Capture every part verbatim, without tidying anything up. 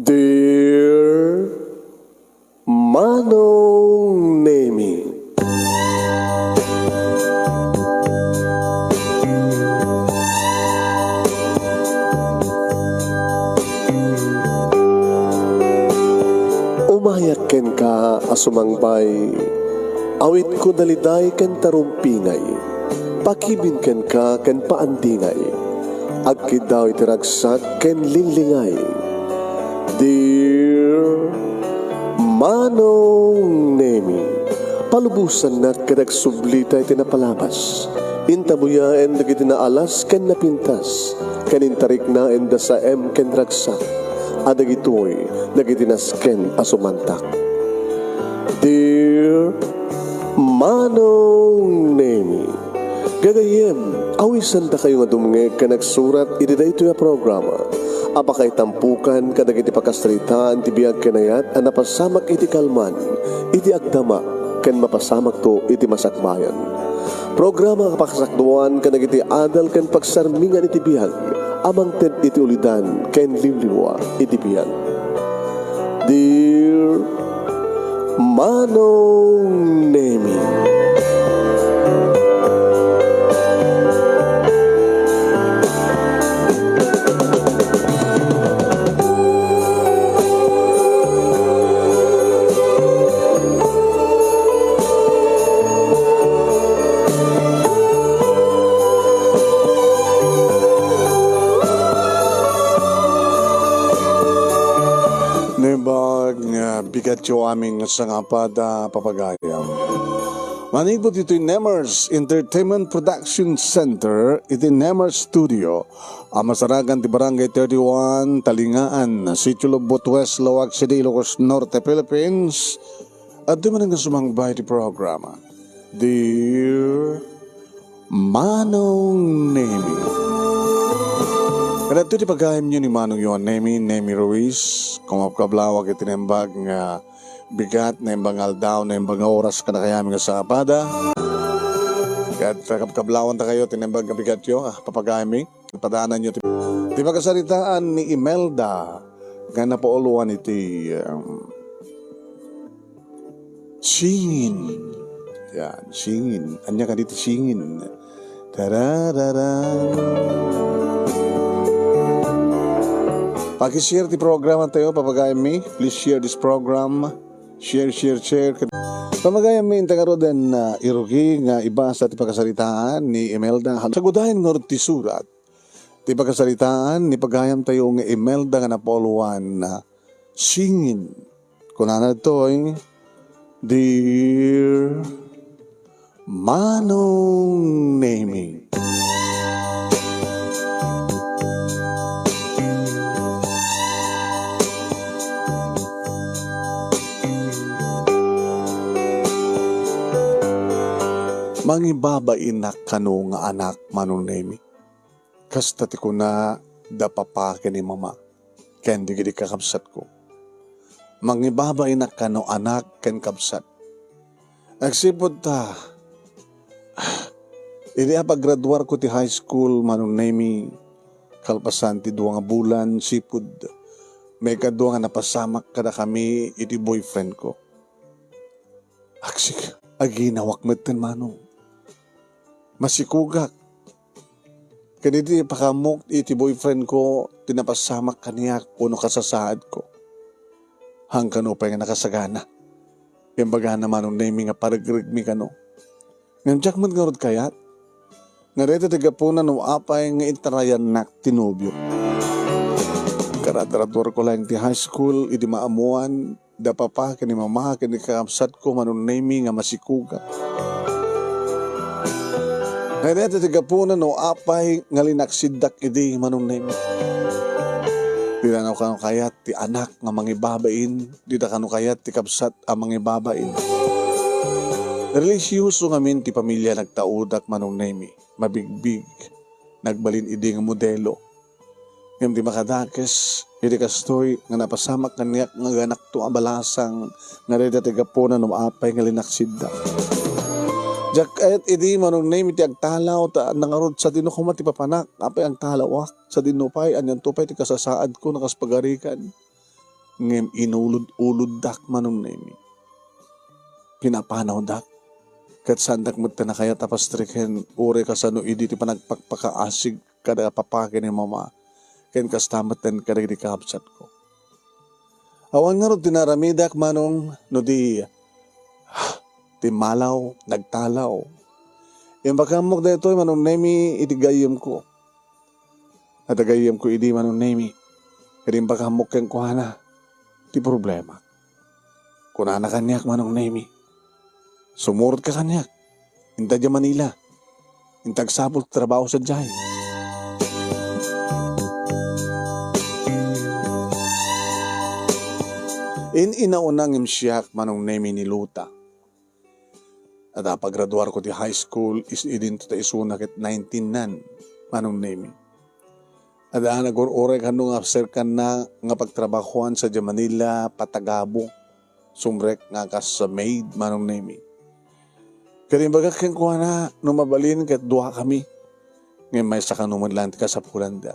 Dear Manong Nemi. Umayak kenka a sumangbay, awitko daliday ken tarumpingay, pakibin kenka ken paandingay, agkiddaw iti ragsak ken linglingay. Dear Manong Nemi, palubosannak ket agsublita iti napalabas. Intabuyaen dagiti naalas ken napintas, ken intariknaen da saem ken ragsak, a dagitoy dagiti nasken a sumantak. Dear Manong Nemi, gagayyem, awisandakayo nga dumngeg ken agsurat iti daytoy a programa a pakaitampokan kadagiti pakasaritaan ti biag ken ayat a napasamak iti kalman, iti agdama, ken mapasamakto iti masakbayan. Programa a pakasakduan kadagiti adal ken pagsarmingan iti biag a mangted iti ulidan ken liwliwa iti biag. Dear Manong Nemi. Naimbag nga bigatyo amin nga sangapada, papagayam. Manipud iti Nemers Entertainment Production Center iti Nemers Studio a masarakan ti Barangay thirty-one, Talingaan, Sitio Lubot West, Laoag City, Ilocos Norte, Philippines. Adda manen nga sumangbay ti programa, Dear Manong Nemi. Kadagitoy ti pagayamyo ni Manong Yuan Nemi, Nemi Ruiz. Kumakablaawak iti naimbag nga bigat, naimbag nga aldaw, naimbag nga oras kadakayamin nga sangapada. Ket kabkablaawan ta kayo ti naimbag nga bigatyo, ah, papagayammi. Padananyo ti, ti pakasaritaan ni Imelda nga napauluan iti, um, singin. Yan, singin. Ania kadi ti singin? Tarararan. Paki-share ti programa tayo, papagayammi. Please share this program. Share, share, share. Papagayammi, inta ngaruden, ah, irugi nga ibasa ti pakasaritaan ni Imelda. Sagudayen ngarud ti surat ti pakasaritaan ni pagayam tayo nga Imelda nga napauluan, ah, singin. Kunana ditoy, Dear Manong Nemi. Mangibabainak kano nga anak, Manong Nemi. Kasta ti kuna da papa ken ni mama ken dagiti kakabsatko. Mangibabainak kano anak ken kabsat. Agsipud ta, idi apagraduarko ti high school, Manong Nemi, kalpasan ti dua nga bulan, sipud maikadua nga napasamak kadakami iti boyfriendko. Agsik, aginawak metten, Manong. Masikugak. Ken idi pakaammo iti boyfriendko, ti napasamak kaniak wenno kasasaadko. Haan kano pay nga nakasagana. Imbagana, Manong Nemi, nga paregregmi kano. Ngem diak met ngarud kayat nga dayta ti gapuna no apay nga intarayannak ti nobiok. Kagraduarko laeng ti high school idi maammoan da papa ken ni mama ken ni kakabsatko, Manong Nemi, nga masikugak. Dayta ti gapuna no apay nga linaksiddak idi, Manong Nemi. Dina kano kayat ti anak nga mangibabain, dida kano kayat ti kabsat a mangibabain. Relihiyoso ngamin ti pamilya nagtaudak, Manong Nemi. Mabigbig, nagbalin idi nga modelo. Ngem di makadakes iti kastoy nga napasamak kaniak nga aganakto a balasang nga dayta ti gapuna no apay nga linaksidda. Diak kayat idi, Manong Nemi, ti agtalaw ta nangarud sadino koma ti papanak. Apay agtalawak? Sadino pay? Anianto pay ti kasasaadko no kas pagarikan? ngem inulod-uloddak, Manong Nemi. Pinapanawdak, ket saandak met ti nakayat a pastriken, uray kasano idi ti panagpakpakaasig kada papa ken ni mama, ken kasta met kadagiti kakabsatko. Awan ngarud ti naaramidak, Manong, no di timmalaw, nagtalaw. Imbagammok daytoy, Manong Nemi, iti gayyemko. Adda gayyemko idi, Manong Nemi. Ket imbagammok kenkuana ti problema. Kunana kaniak, Manong Nemi, sumurotka kaniak. Inta dia Manila. Inta agsapul ti trabaho sadiay. In-inauna ngem siak, Manong Nemi, ni Luta. Adda pagraduarko ti high school, is-, idinto ta isuna ket nineteen-nan, Manong Nemi. Adda nagur-uray kano nga serkanna nga pagtrabahoan sadiay Manila, patagabo. Sumrek nga kas maid, Manong Nemi. Ket imbagak kenkuana no mabalin ket duakami. Ngem maysa kano met laeng ti kasapulanda.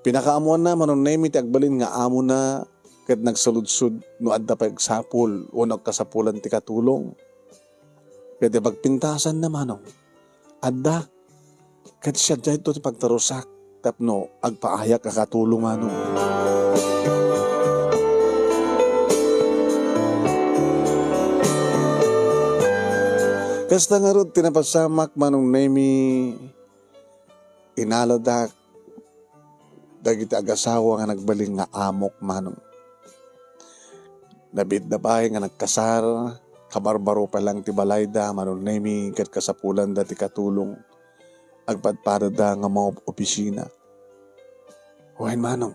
Pinakaammoanna, Manong Nemi, ti agbalin nga amona ket nagsaludsod no adda pay agsapul wenno agkasapulan ti katulong. Ket ti pagpintasanna, Manong, adda. Ket siak daytoy ti pagtarusak tapno agpaayak a katulong, Manong. Kasta ngarud ti napasamak, Manong Nemi, inaladak dagiti agasawa nga nagbalin nga amok, Manong. Nabiit da pay nga nagkasar, kabarbaro pay laeng ti balayda, Manong Nemi, ket kasapulanda ti katulong. Agpadpadada nga maopisina. Wen, Manong,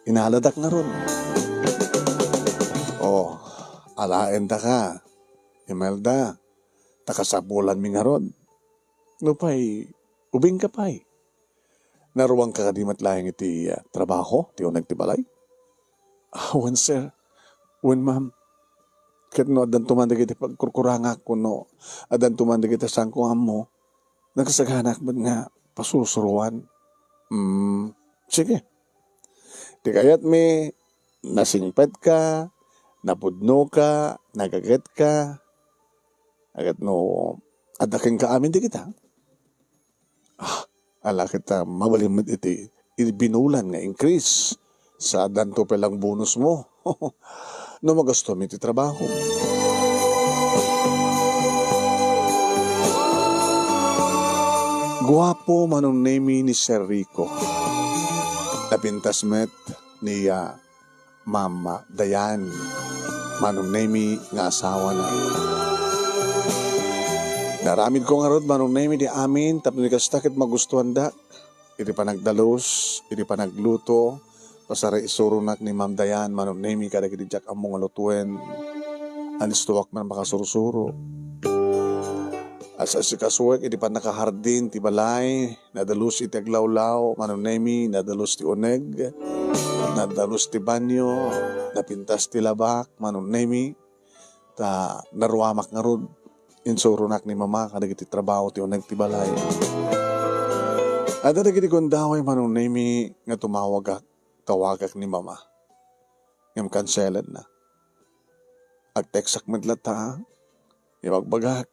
inaladak ngarud. Oh, alaendaka, Imelda, ta kasapulanmi ngarud. Nupay, ubingka pay. Naruangka kadi met laeng iti, ah, trabaho ti uneg ti balay? Ah, wen, sir. Wen, ma'am. Ket no addanto man dagiti pagkurkurangak wenno addanto man dagiti saanko nga ammo, nagsaganak met nga pasursuroan. Mm, sige. Ti kayatmi, nasingpetka, napudnoka, nagagetka, ket no adda kenka amin dagita. Ah, ala ket, ah, mabalin met iti, iti binulan nga increase. Saadanto pay laeng bonus mo. No magastoem iti trabaho. Guapo, Manong Nemi, ni Sir Rico. Napintas met ni, ah, Ma'am Dayan, Manong Nemi nga asawana. Naaramidko ngarud, Manong Nemi, ti amin tapno kasta ket magustuandak iti panagdalus, iti panagluto, pasarisuronak ni Ma'am Dayan, Manong Nemi, kadagiti diak ammo nga lutoen. Alistoak man makasursuro. As-asikasuek iti pannakahardin ti balay, nadalus iti aglawlaw, Manong Nemi, nadalus ti uneg, nadalus ti banyo, napintas ti labak, Manong Nemi, ta naruamak ngarud, insuronak ni Mama kadagiti trabaho ti uneg ti balay. Adda dagiti gundaway, Manong Nemi, nga tumawagak, tawagak ni Mama. Ngem kanselenna. Agteksak met latta, ibagbagak,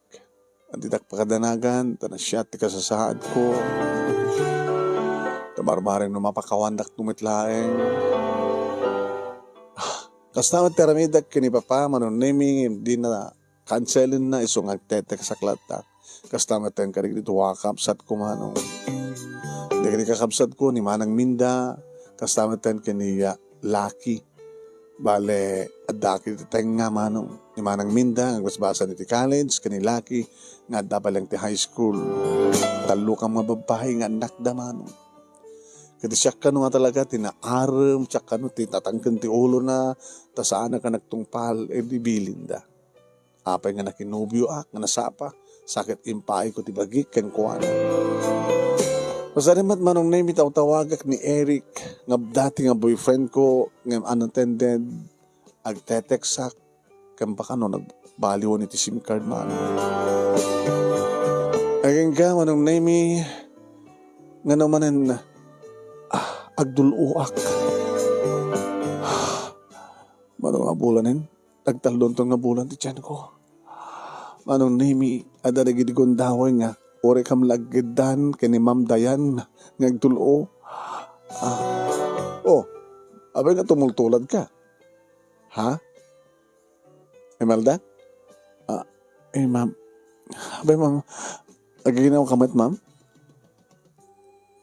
didak pakadanagan, ta nasiat ti kasasaadko. Ta barbareng no mapakawandak no met laeng. Ah, kasta met ti aramidek ken ni Papa, Manong Nemi, ngem dina kanselenna isu nga agteteksak latta. Kasta met ken kadagiti dua a kabsatko, Manong. Dagiti kakabsatko ni Manang Minda, kasta met ken ni, ah, Lucky. Bale, adda ket ti tengnga, Manong. Ni Manang Minda, nga agbasbasan iti college, ken ni Lucky, nga adda pay laeng ti high school. Tallo kano nga babbai nga annakda, Manong. Ket siak kano nga talaga ti naarem, siak kano ti natangken ti ulona, ta saanak a nagtungpal, idi bilinda. Apay nga nakinobioak nga nasapa, sa ket impaayko ti bagik kenkuana. Masari met, Manong Nemi, tawtawagak ni Eric, nga dati nga boyfriendko, ngem unattended, agteteksak, ken baka no nagbaliwen iti SIM card, Manong. Agingga, Manong Nemi, ngano manen, ah, agdul-oak. Mano nga bulanen? Agtallonton nga bulan ti tianko. Manong Nemi, adda dagiti gundaway nga uray kam la aggiddan ken ni Ma'am Dayan nga agtul-o. Ah. Oh, apay nga tumultuladka? Ha? Imelda? Ah, eh, ma'am. Apay, ma'am. Agiginawka met, ma'am?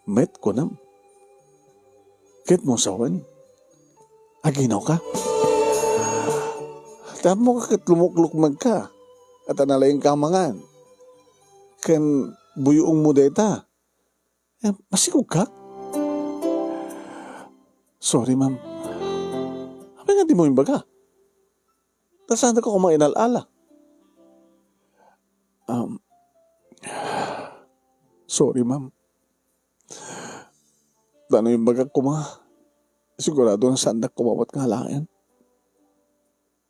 Met, kunam. Ket mo sawen? Aginawka? Tapno ka ket lumuklukmegka. At analaing ka mangan. Ken buyoeng mo dayta. Eh, masikog ka? Sorry, ma'am. Apay nga di mo imbaga? Ta saan ka koma inal-ala? Um, sorry, ma'am. Ta no imbagak koma, sigurado nga saandak koma met nga alaen.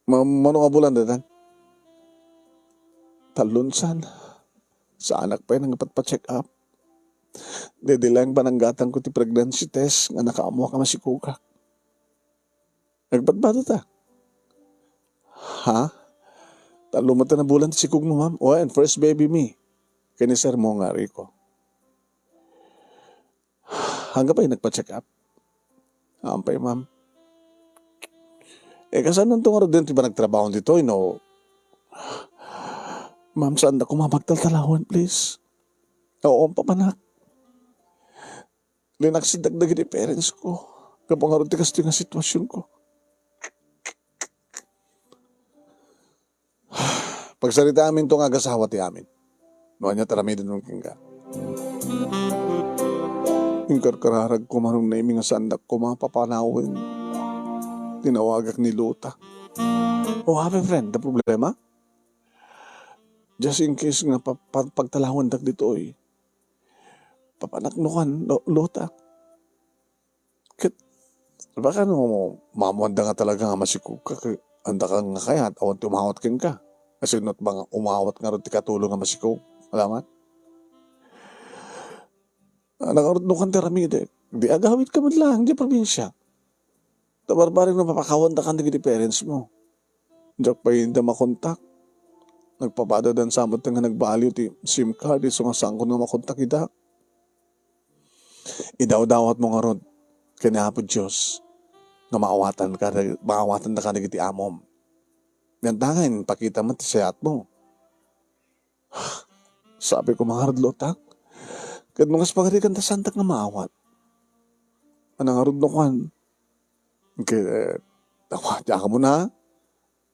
Ma-, mano nga bulan daytan? Talonsan. Saanak pay nga patpa-check up. Daydi laeng pananggatangko ti pregnancy test nga nakaammoak a masikogak. Nagpatpatata. Ha? Tallo met a bulan ti sikogmo, ma'am? O, and first baby mi. Ken ni Sir mo nga Rico. Anggapo pay nagpa-check up? Ampay, ma'am. Eh, kasanonto ngarud ti panagtrabaho ditoy, no? Ma'am, saandak koma pagtaltalawen, please? Oo, papanak. Linaksid dagiti parents ko. Gapu ngarud ti kastoy nga sitwasionko. Pagsaritaami to nga agasawa ti amin. No ania ti aramiden kenka. Inkarkararag ko manong Nemi nga saandak koma papanawen. Tinawagak ni Lota. Oh, happy friend, the problema? Just in case nga pa-, pa-, pagtalawendak ditoy. Papanak no kan, Lo-, Lota. Ket, baka no, maammoanda nga talaga nga masikogka, ket andaka nga kayat, awan ti umawat kenka. Kasinot ba nga umawat ngarud ti katulong nga masikog? Alaman? Ah, nangarud no kan ti aramidek. Di agawidka met laeng, di probinsia. Ta barbareng no mapakawandakan dagiti parents mo. Diak pay ida makontak. Nagpapadadan sa met nga nagbaliw ti SIM card, isu nga saanko nga makontak ida. Idawdawatmo ngarud ken ni Apo Dios nga maawatan ka, maawatan daka dagiti amom. Ngem dangan, pakita met ti sayatmo. Sabi ko, mangarud Lota. Ket no kas pagarikan ta saandak nga maawat. Manangarud no kuan. Ket, awa, diak mo na.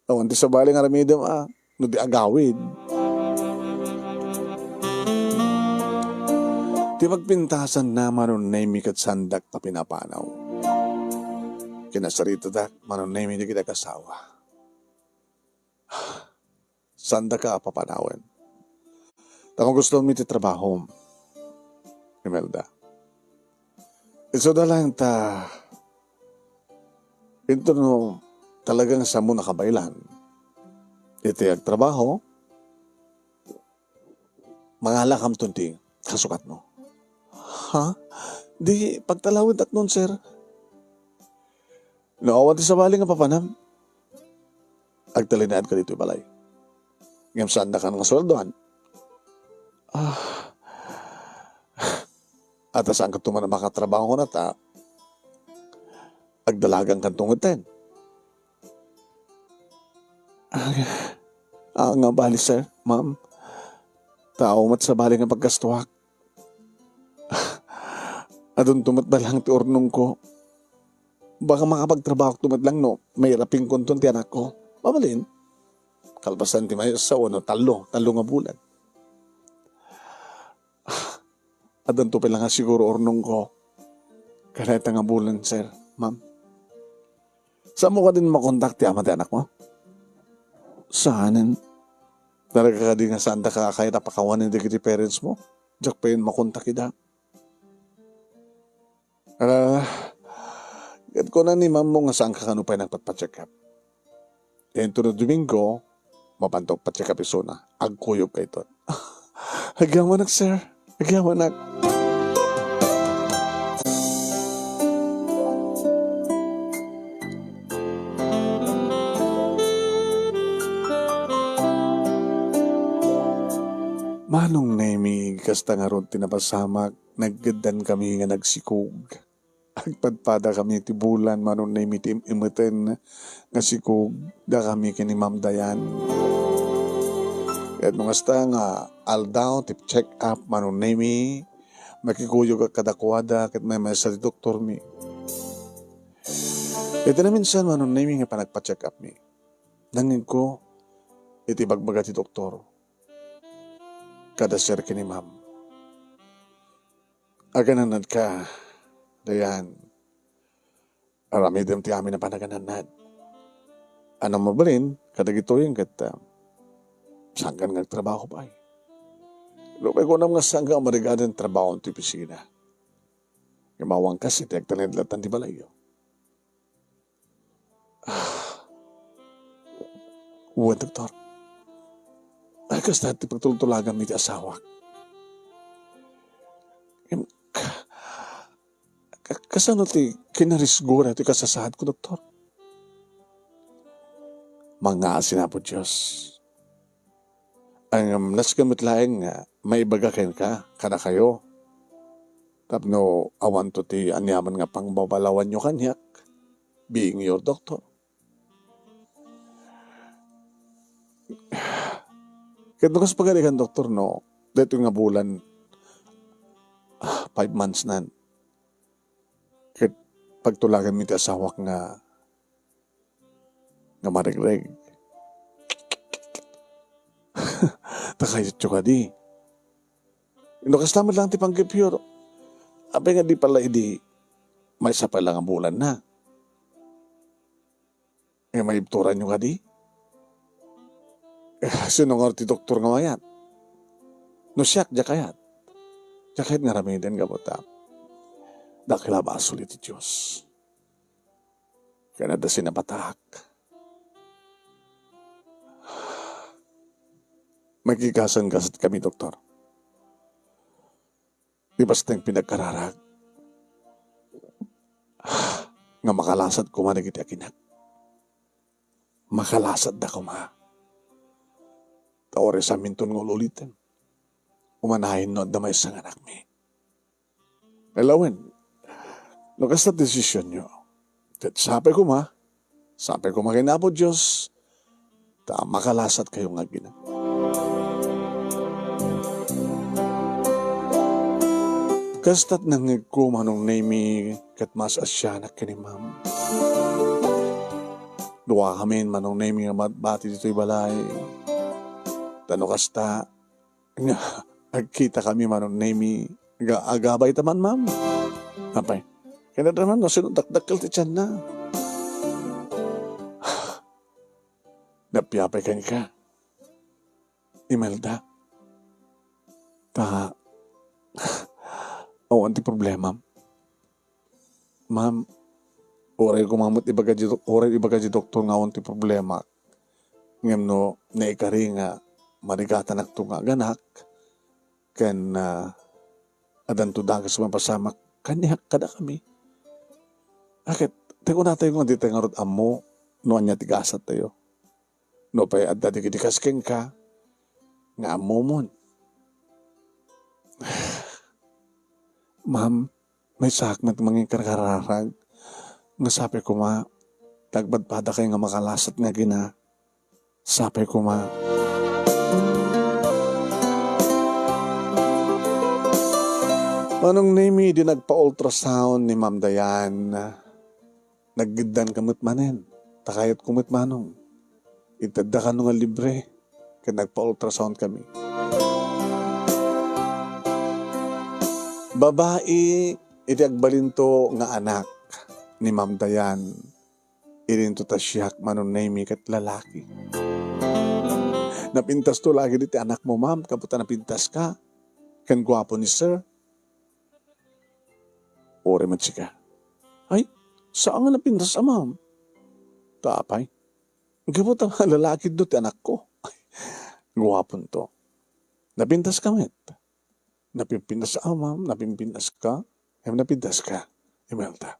Awan ti sabali nga aramidem a, no di agawid. Ti pagpintasan na manunay mi ket saandak ta pinapanaw. Kinasaritadak manunay mi dagiti agasawa. Saandaka a papanawen. Ta magustuanmi ti trabahom, Imelda. Isuda laeng ta, inton no talagang saanmo nakabaelan iti agtrabaho, mangalakamton ti kasukatmo. Ha? Di pagtalawentaknon, sir. No awan ti sabali nga papanam, agtalinaedka ditoy balay. Ngem saandakan nga sueldoan. Ah. At saankato man a makatrabaho kunata, agdalagankanto ngetten. Ah, ah, nga bali, sir, ma'am. Tao met sabali nga paggastuak. Adunto met laeng ti urnongko. Baka makapagtrabahoakto met laeng no mairapingkonton ti anakko. Mabalin. Kalpasan ti maysa wenno tallo, tallo nga bulan. Adunto pay laeng siguro urnongko. Kadayta nga bulan, sir, ma'am. Saanmo kadin makontak ti ama ti anakmo? Saanen. Talaga kadi nga saandaka a kayat a pakawanen dagiti parents mo? Diak pay makontak ida. Ah, ket kuna ni ma'am mo nga saanka kano pay nagpatpa-check up. Inton no Domingo, mapanto pa-check up isuna. Agkuyogkayton. Agyamanak, sir. Agyamanak. Manong Nemi, kasta ngarud ti napasamak, naggeddankami nga nagsikog. Agpadpadakami ti bulan, Manong Nemi, ti im-imeten nga sikogdakami ken ni Ma'am Dayan. Ket no kasta nga aldaw ti check-up, Manong Nemi, makikuyogak kadakuada ket maymaysa ti doktormi. Iti naminsan, Manong Nemi, nga panagpa-check-upmi, nangngegko iti ibagbaga ti doktor kada sir ken ni ma'am. Aganannadka, Dayan. Aramidem ti amin a panaganannad. Ania mabalin, kadagitoyen ket, ah, sangkan nga agtrabaho pay. Nupay kunam nga sangka nga marigada ti trabaho ti opisina. Nga maawangkas iti agtalinaed latta ti balayyo. Ah. Wen, doktor. Ay, kasta ti pagtultulaganmi ti asawak. Em, ka-, ka-, kasano ti kinarisgona ti kasasaadko, doktor? Mangngaasin Apo Dios. Ngem nasken met laeng nga maibaga kenka, kadakayo. Tapno awanto ti aniaman nga pangbabalawanyo kaniak, being your doctor. Ket no kas pagarigan, doktor, no, daytoy nga bulan, ah, five months nan. Ket pagtulaganmi ti asawak nga nga maregreg. Ta kayatyo kadi. No kasta met laeng ti panggepyo, apay nga di pala idi maysa pay la nga bulanna? Nga maibturanyo kadi? Eh, sino nga ti doktor nga mayat? No siak, diak kayat. Diak kayat nga aramiden gapu ta dakkel a basol iti Dios. Ken adda sinapataak. Makikasan-kasatkami, doktor. Di basta nga pinagkararag nga makalasat koma dagiti aginak. Makalasatda koma. Ta uray saminton nga ul-uliten, umanayen no adda maysa nga anakmi. Lawen, no kasta ti desisionyo, ket sapay koma, sapay koma ken Apo Dios, ta makalasatkayo nga agina. Kasta't nangngegko, Manong Nemi, ket maas-asianak ken ni Ma'am. Duakamin, Manong Nemi, nga magbati ditoy balay. Ta no kasta, nga agkitakami, Manong Nemi, nga agabay ta man, Ma'am. Apay, kinadra man no sino dakdakkel ti tianna. Napiapay kenka, Imelda. Ta, awan ti problema. Ma'am, uray koma met ibaga di dok-, uray ibaga di doktor nga awan ti problema. Ngem no naikari nga marigatanakto nga aganak, ken, ah, addanto dakes a mapasamak kaniak kadakami. Ket, ti kunatayo nga dita ngarud ammo no ania ti gasattayo. Nupay adda dagiti kas kenka nga ammomon. Ma'am, maysaak met mangin karkararag nga sapay koma ta agpadpadakay nga makalasat nga agina. Sapay koma. Manong Nemi, idi nagpa-ultrasound ni Ma'am Dayan, naggiddanka met manen. Ta kayatko met, Manong. Intedda kano nga libre ket nagpa-ultrasound kami. Babai iti agbalinto nga anak ni Ma'am Dayan. Idinto ta siak, Manong Nemi, ket lalaki. Napintasto la ket iti anakmo, Ma'am, gapu ta napintaska ken guapo ni Sir. Uray met sika. Ay, saan nga napintas a, Ma'am? Ta apay? Gapu ta lalaki do ti anakko. Guaponto. Napintaska met. Napimpintas a, Ma'am, napimpintaska. Em, napintaska. Imelda.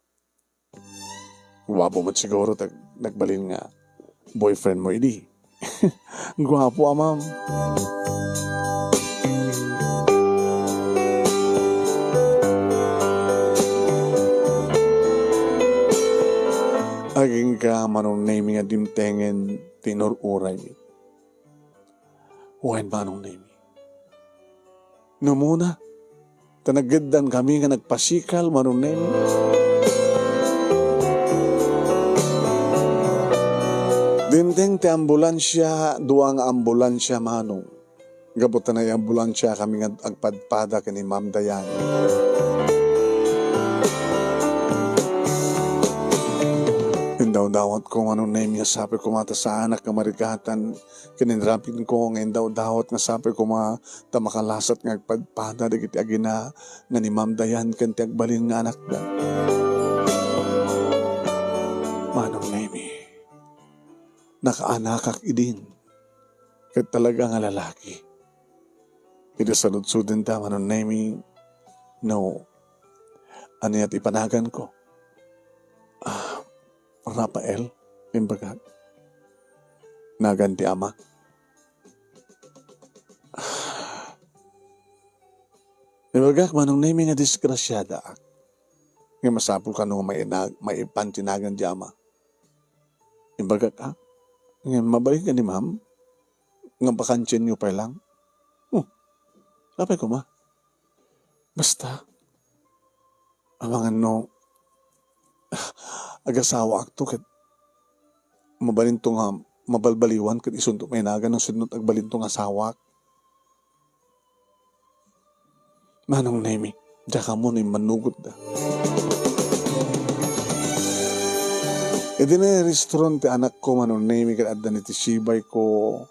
Guapo met siguro ta nagbalin nga boyfriend mo idi. Guapo a, Ma'am. Agingga, Manong Nemi, nga dimtengen ti inur-uraymi. Wen, Manong Nemi. Numuna, ta nageddan kami nga nagpasikal, Manong Nemi. Dimteng ti ambulansia, dua nga ambulansia, Manong. Gapu ta naiambulansia kami nga agpadpada ken ni Ma'am Dayan. Indawdawatko, Manong Nemi, nga sapay koma ta saanak nga marigatan ken inrapinko nga indawdawat nga sapay koma ta makalasat nga agpadpada dagiti agina nga ni Ma'am Dayan ken ti agbalin nga anakda. Manong Nemi, nakaanakak idin. Ket talaga nga lalaki. Idi saludsodenda, Manong Nemi, no ania ti panaganko. Ah, Rafael, imbagak. Nagan ti ama. Imbagak, Manong Nemi, nga disgrasiadaak. Nga masapul kano nga mainag-, maipan ti nagan ti ama. Imbagak, ah, nga mabalin ka ni ma'am? Nga bakansienyo pay lang? Hmm. Apay koma? Basta, amangan no, agasawaakto ket mabalinto nga mabalbaliwan ket isunto mainagan no sudno agbalinto nga asawaak. Manong Nemi, diak ammo no immannugotda. Idi nairistron ti anakko, Manong Nemi, ket adda ni ti sibayko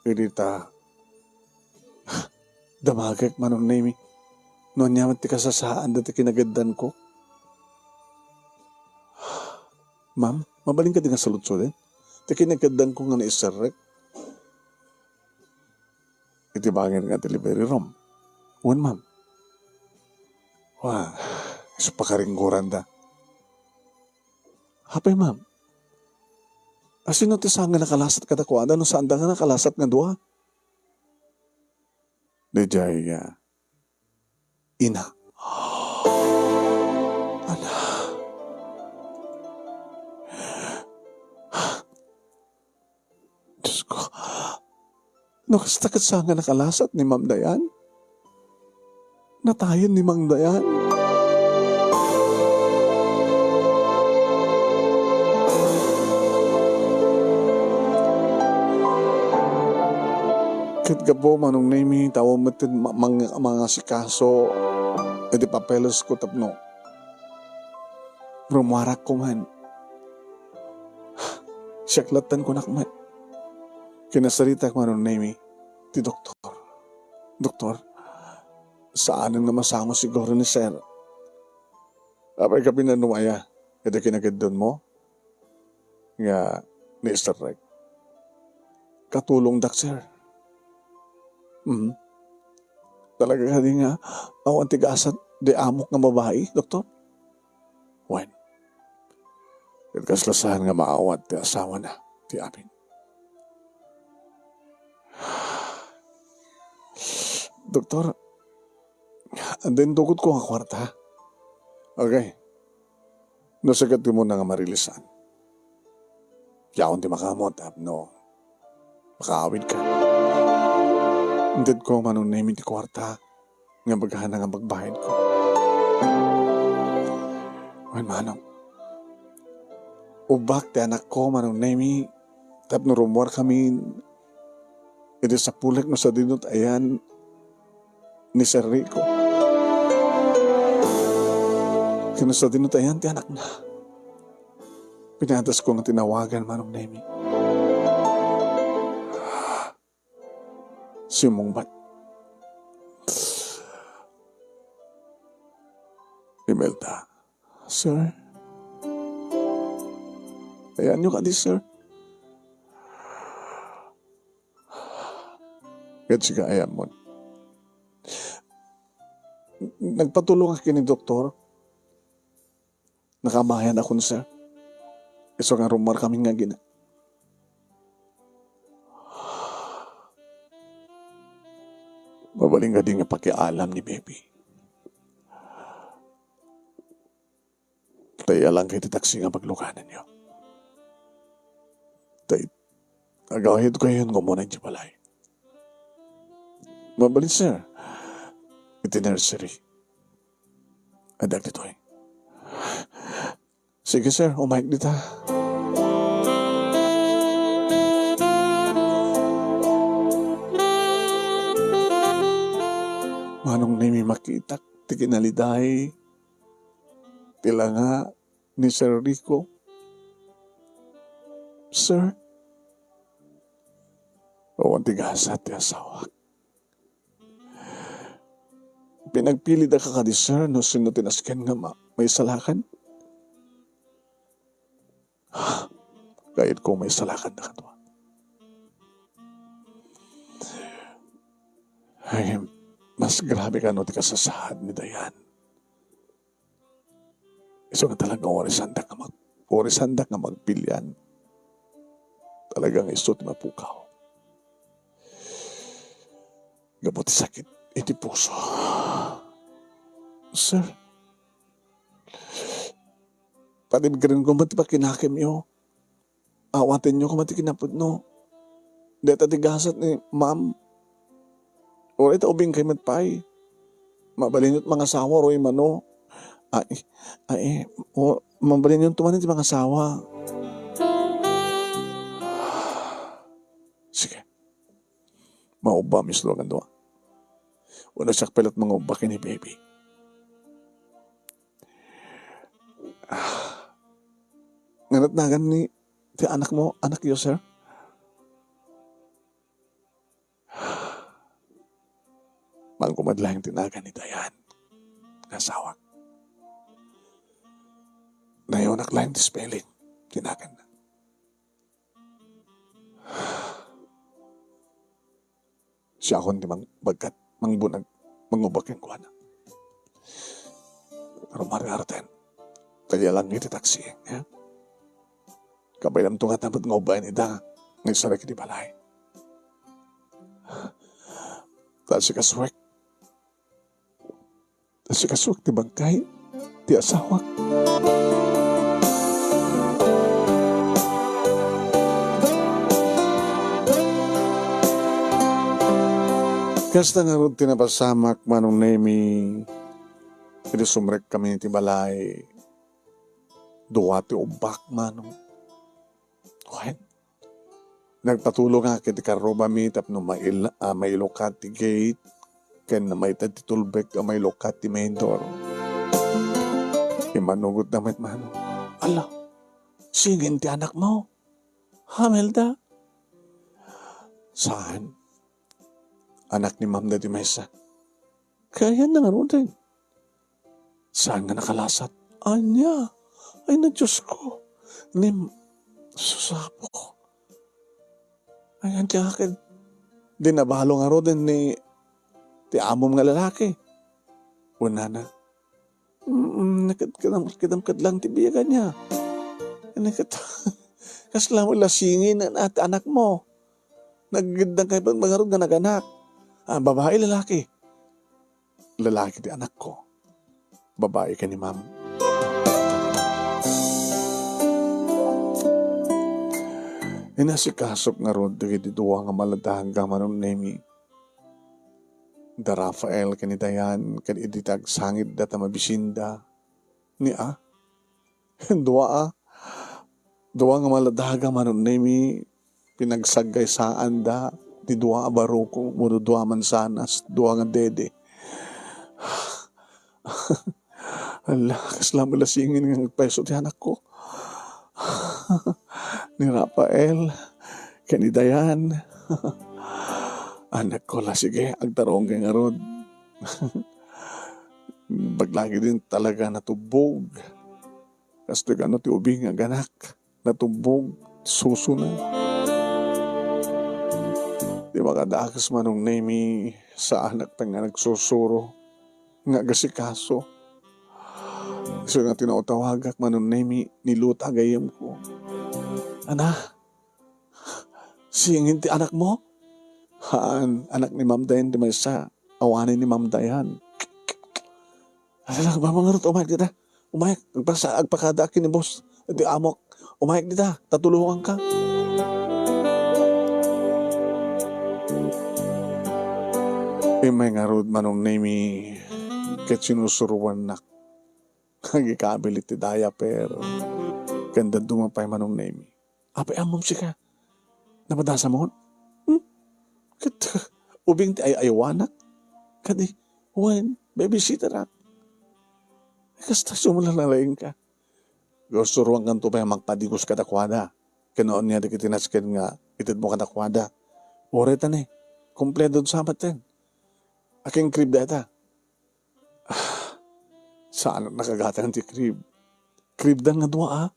idi ta damagek, Manong Nemi, no ania met ti kasasaanda ti kinageddanko. Ma'am, mabalin kadi nga saludsodek ti kinageddanko nga naiserrek iti bangir nga delivery room? Wen, ma'am. Wa, isu pakaringgoranda. Apay, ma'am? Asino ti saan nga nakalasat kadakuada no saanda nga nakalasat nga dua? Diay, ah, ina. Ala. Diyos ko. No kasta ket saan nga nakalasat ni Ma'am Dayan? Natayen ni Ma'am Dayan. Ket gapu, Manong Nemi, ta awan met ti ma-, mang-, mangasikaso iti papeles ko tapno rummuarak koma. Siak latta, kunak met. Kinasaritak, Manong Nemi, ti doktor. Doktor, saanen nga masango siguro ni Sir. Apay ka pinannuaya iti kinageddonmo nga ni Sir Reg? Katulongdak, sir. Mhm. Talaga kadi nga awan ti gasat ti amok nga babai, doktor? Wen, ket kasla saan nga maawat ti asawana ti amin. Doktor, adda intugotko nga kuarta. Okay. No sika ti umuna nga marilisan, yaon ti makaammo tapno makaawidka. Intedko, Manong Nemi, ti kuarta nga bagana nga pagbayadko. Wen, Manong, ubbak ti anakko, Manong Nemi, tapno rummuarkami iti sapulek no sadino ti ayan ni Sir Rico. Ken no sadino ti ayan ti anakna. Pinadasko nga tinawagan, Manong Nemi. Simmungbat. Imelda. Sir? Ayanyo kadi, sir? Ket sika, ayanmon. Nagpatulongak ken ni doktor. Nakamayan akon, sir. Isu nga rummuarkami nga agina. Mabalin kadi nga pakialam ni Baby. Ta iya lang kay ti taksi nga pagluganenyo. Ta it-, agawidkayon nga umuna idiay balay. Mabalin, sir, iti nursery. Adda ditoy. Sige, sir, umayek dita. Manong Nemi, makitak ti kinaliday ti langa ni Sir Rico. Sir, awan ti gasat ti asawak. Pinagpilidaka kadi, sir, no sino ti nasken nga ma-, maisalakan? Kayatko maisalakan da kadua. Ay, mas grabe kano ti kasasaad ni Dayan. Isu nga talaga orisandak nga mag-, orisandak nga magpilian. Talagang isu ti mapukaw. Gapu ti sakit iti puso. Sir, patibgrenko met ti pakinakemyo. Awatenyo koma ti kinapudno. Dayta ti gasat ni ma'am. Uray ta ubingkay met pay. Mabalinyo ti mangasawa, uray mano. Ay, ay, o, mabalinyo ti mangasawa. Sige. Maubba, Miss Luagandua. Wala siak pelat mangubba ken ni baby. Nganat nagan ni ti anakmo, anakyo, sir? Mangkumadlaeng ti nagan ni Dayan nga asawak. Nayonak laeng ti spelling ti naganna. Siakon ti mang-, bagkat mangbunag, mangubba kenkuana. Rumargarten. Kaya lang iti taksi, ha? Kabaelamto nga tapet nga ubbaen ida nga isarek iti balay. Ta sikasuek. Sikasuak ti bangkay ti asawak. Kasta ngarud ti napasamak, Manong Nemi, idi sumrekkami iti balay. Dua ti ubbak, Manong. Wen, nagpatulongak iti karrubami tapno mail-, a, mailukat ti gate ken maited ti tulbek a mailukat ti main door. Immanugotda met, Manong. Ala, singin ti anakmo? Hamelda? Saan? Anak ni Ma'am daytoy maysa. Kaayanna ngaruden. Saan nga nakalasat? Ania? Ay na, Diosko. Ngem, susapo. Ay, ania ket di nabalo ngaruden ni ti amom nga lalaki? Kunana, "Mm, naket-, kedam-, kedamkad lang ti biag ania. Naket-, kasla met la singin a ti anakmo. Naggiddang kay ngarud nga naganak. Ah, babai, lalaki?" "Lalaki ti anakko. Babai ken ni Ma'am." Inasikasok ngarud dagiti dua nga maladaga, Manong Nemi. Da Rafael ken ni Dayan ket idi ti agsangitda ta mabisinda. Ni a? Dua a? Dua nga maladaga, Manong Nemi, pinagsagaysaanda ti dua a baruko, wenno dua a mansanas, dua nga dede. Ala, kasla met la singin nga agpayso ti anakko. Ni Rafael, ken ni Dayan. Anakko la, sige, agtarongkay ngarud. Baglagi din talaga natubbog. Kastoy kano ti ubing nga aganak, natubbog ti susona. Ti makadakes, Manong Nemi, saanak pay nga nagsursuro nga agasikaso. Isu nga tinawtawagak, Manong Nemi, ni Luta a gayyemko. Ana, singin ti anakmo? Haan, anak ni Ma'am Dayan ti maysa. Awanen ni Ma'am Dayan. Ala, nagbabangarot, umayek dita. Umayek, agpasa-, agpakada ken ni boss. Iti amok, umayek dita, ta tulonganka. Immay ngarud, Manong Nemi, ket sinusuroannak. Agikabil iti diaper. Ken dadduma pay, Manong Nemi. Apay ammom sika? Napadasamon? Hmm? Ket ubing ti ay-ayawanak. Kadi, wen, babysitterak. Kasta sumala laeng ka. Gusto ruang kanto pay mangpadigos kadakuada. Ken no ania dagiti nasken nga itedmo kadakuada. Uray ta ni, kumpleto sa maten. Akin crib dayta. Ah, saan nakagatang ti crib? Crib da nga dua, ah.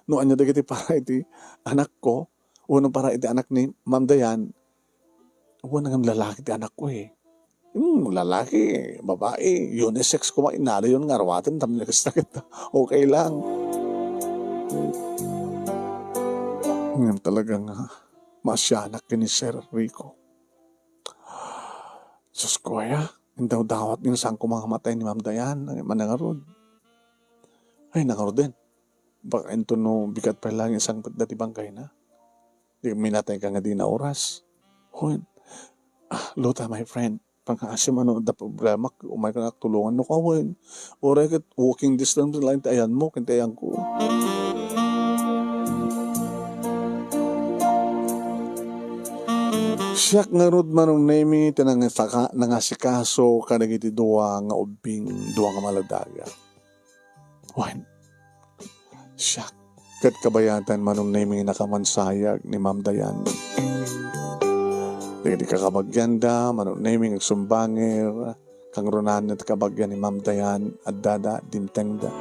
No ania dagiti para iti anakko, wenno para iti anak ni Ma'am Dayan, wen ngem lalaki ti anakko, eh. Hmm, lalaki, babae, unisex koma, inadayon nga arwaten, tapno kasta ket okay lang. Ngem talaga nga, maasianak ken ni Sir Rico. Sus ko aya, indawdawat nga saan koma nga matay ni Ma'am Dayan, manangarud. Ay, nangaruden. Baka inton no bigat pay lang isangpet dati bangkayna. Di minatay ka nga di na oras. Hoy, ah, Luta, my friend, pangaasim ano da problema, umay ka nga tulungan no kawen. Uray ket walking distance lang ti ayan mo, ken ti ayan ko. Siak ngarud, Manong Nemi, ti nangasaka-, nangasikaso kadagiti dua nga ubbing, dua nga maladaga. Wen, siak. Ket kabayatan, Manong Nemi, nakamansayag ni Ma'am Dayan. Dagiti kakabagianda, Manong Nemi, nga agsumbangir, kangrunaan ti kabagian ni Ma'am Dayan, addada, dimtengda.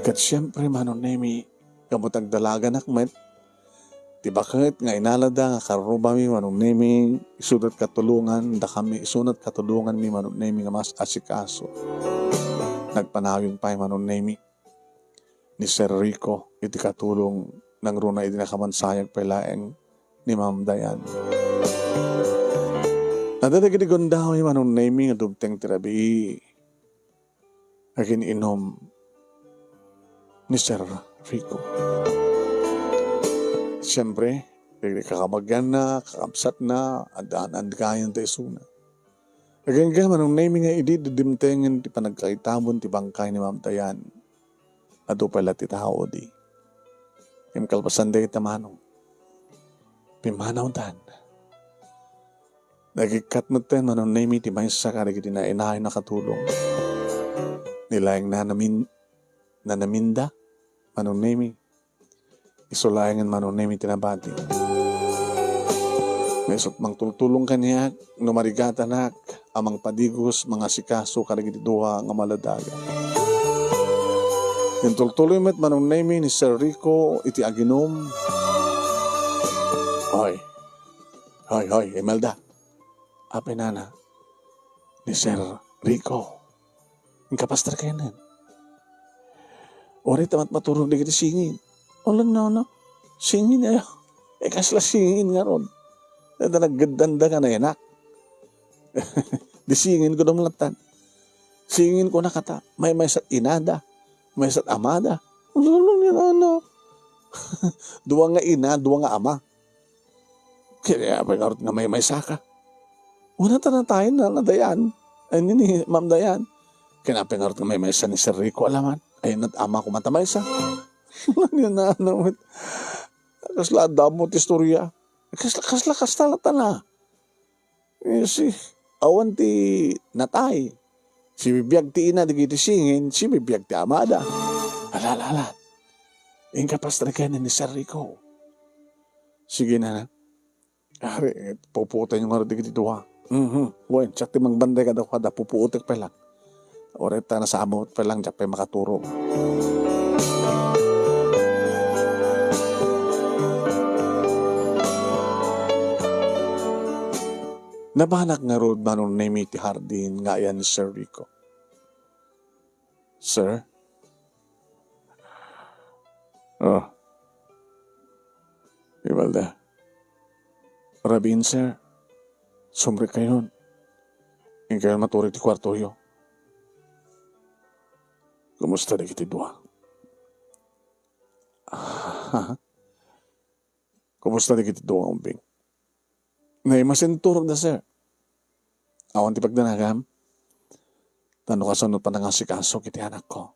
Ket siempre, Manong Nemi, gapu ta agdalaganak met, ti baket nga inalada nga karrubami, Manong Nemi, isunat katulongan, dakami, isunat katulonganmi, Manong Nemi, nga mas asikaso. Nagpanayon pay, Manong Nemi, ni Sir Rico iti katulong, nangruna idi nakamansayag pay laeng ni Ma'am Dayan. Adda dagiti gundaway, Manong Nemi, nga dumteng ti rabii. Agin-inom ni Sir Rico. Siyempre, dagiti kakabagianna, kakabsatna, addaan andakayon ta isuna. Agingga, Manong Nemi, nga idi didimtengen ti panagkaitabon ti bangkay ni Ma'am Dayan, adu pay la ti tao di. Ngem kalpasan dayta, Manong, pimmanawdan. Nagikkat metten, Manong Nemi, ti maysa kadagiti nainayon a katulong. Ni laeng nanamin-, nanaminda, Manong Nemi. Isu laengen, Manong Nemi, ti nabati. Nga isut' mangtultulong kaniak, no marigatanak a mangpadigos, mangasikaso kadagiti dua nga maladaga. Intultuloy met, Manong Nemi, ni Sir Rico iti aginum. Hoy. Hoy, hoy, Imelda. Apay nana ni Sir Rico. Inkapastar kayanan. Uray ta mat-, maturog dagiti singin. Ulan na, no? Singin aya. Eh, kasla singin ngarud. Dayta naggeddanda nga nayanak. Di singin ko dumlattan. Singin ko nakata. Maymaysat inada. Maysat amada. Ulan na, no? Dua nga ina, dua nga ama. Kaya apay ngarud nga maymaysa ka? Una ta natayen na, na Dayan. Ay, ni, ni Ma'am Dayan. Kaya apay ngarud nga maymaysa ni Sir Rico, alaman. Ay, nat-, ama ko matamaysa. Yan na, ano, met. Kasla, damo ti istorya. Kasla, kasla, kasla, tana. Eh, si, awan ti natay. Sibibiag ti ina, dagiti singin, sibibiag ti amada. Ala, ala, ala. Inkapastar kayanan ni Sir Rico. Sige na, na. Ari, pupuoten yo ngarud dagiti dua. Mhm. Wen, siak ti mangbanday kadakuada, pupuotek pay lang. Uray ta nasamot pay lang, diak pay makaturog. Nabanak ngarud, Manong Nemi, ti hardin nga ayan ni Sir Rico. Sir? Oh. Ibalda. Rabiin, sir. Sumrekkayon. Inkayon matured ti kuartoyo. Kumusta dagiti dua? Kumusta dagiti dua nga ubbing? Naimasinturogda, sir. Awan ti pagdanagam. Ta no kasano panangasikasok iti anakko,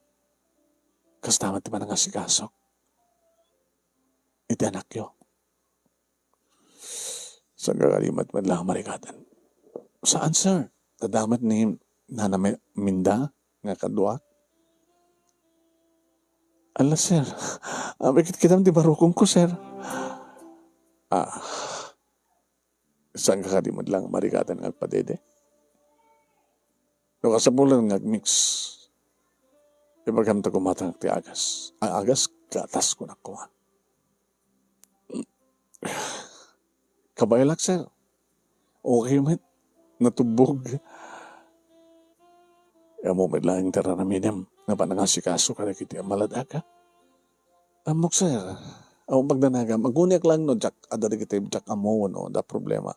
kasta met ti panangasikasok iti anakyo. Saan ka kadi met la marikatan? Saan, sir? Adda met ni Nana Mi-, Minda nga kaduak? Ala, sir. Ammok ket kitam ti barukongko, sir. Ah. Saan ka kadi met la marikatan nga agpadede? No kasapulan nga agmix, ibagamta koma ti agas. Ang agas, gatas ko na koma. Kabaelak, sir. Okay met. Natubbog. Ammo met laeng ti ar-aramidem nga panangasikaso kadagiti a malad-ag, a? Ammok, sir. Awan pagdanagam. Aguniak laeng no diak, adda dagiti diak ammo no adda problema.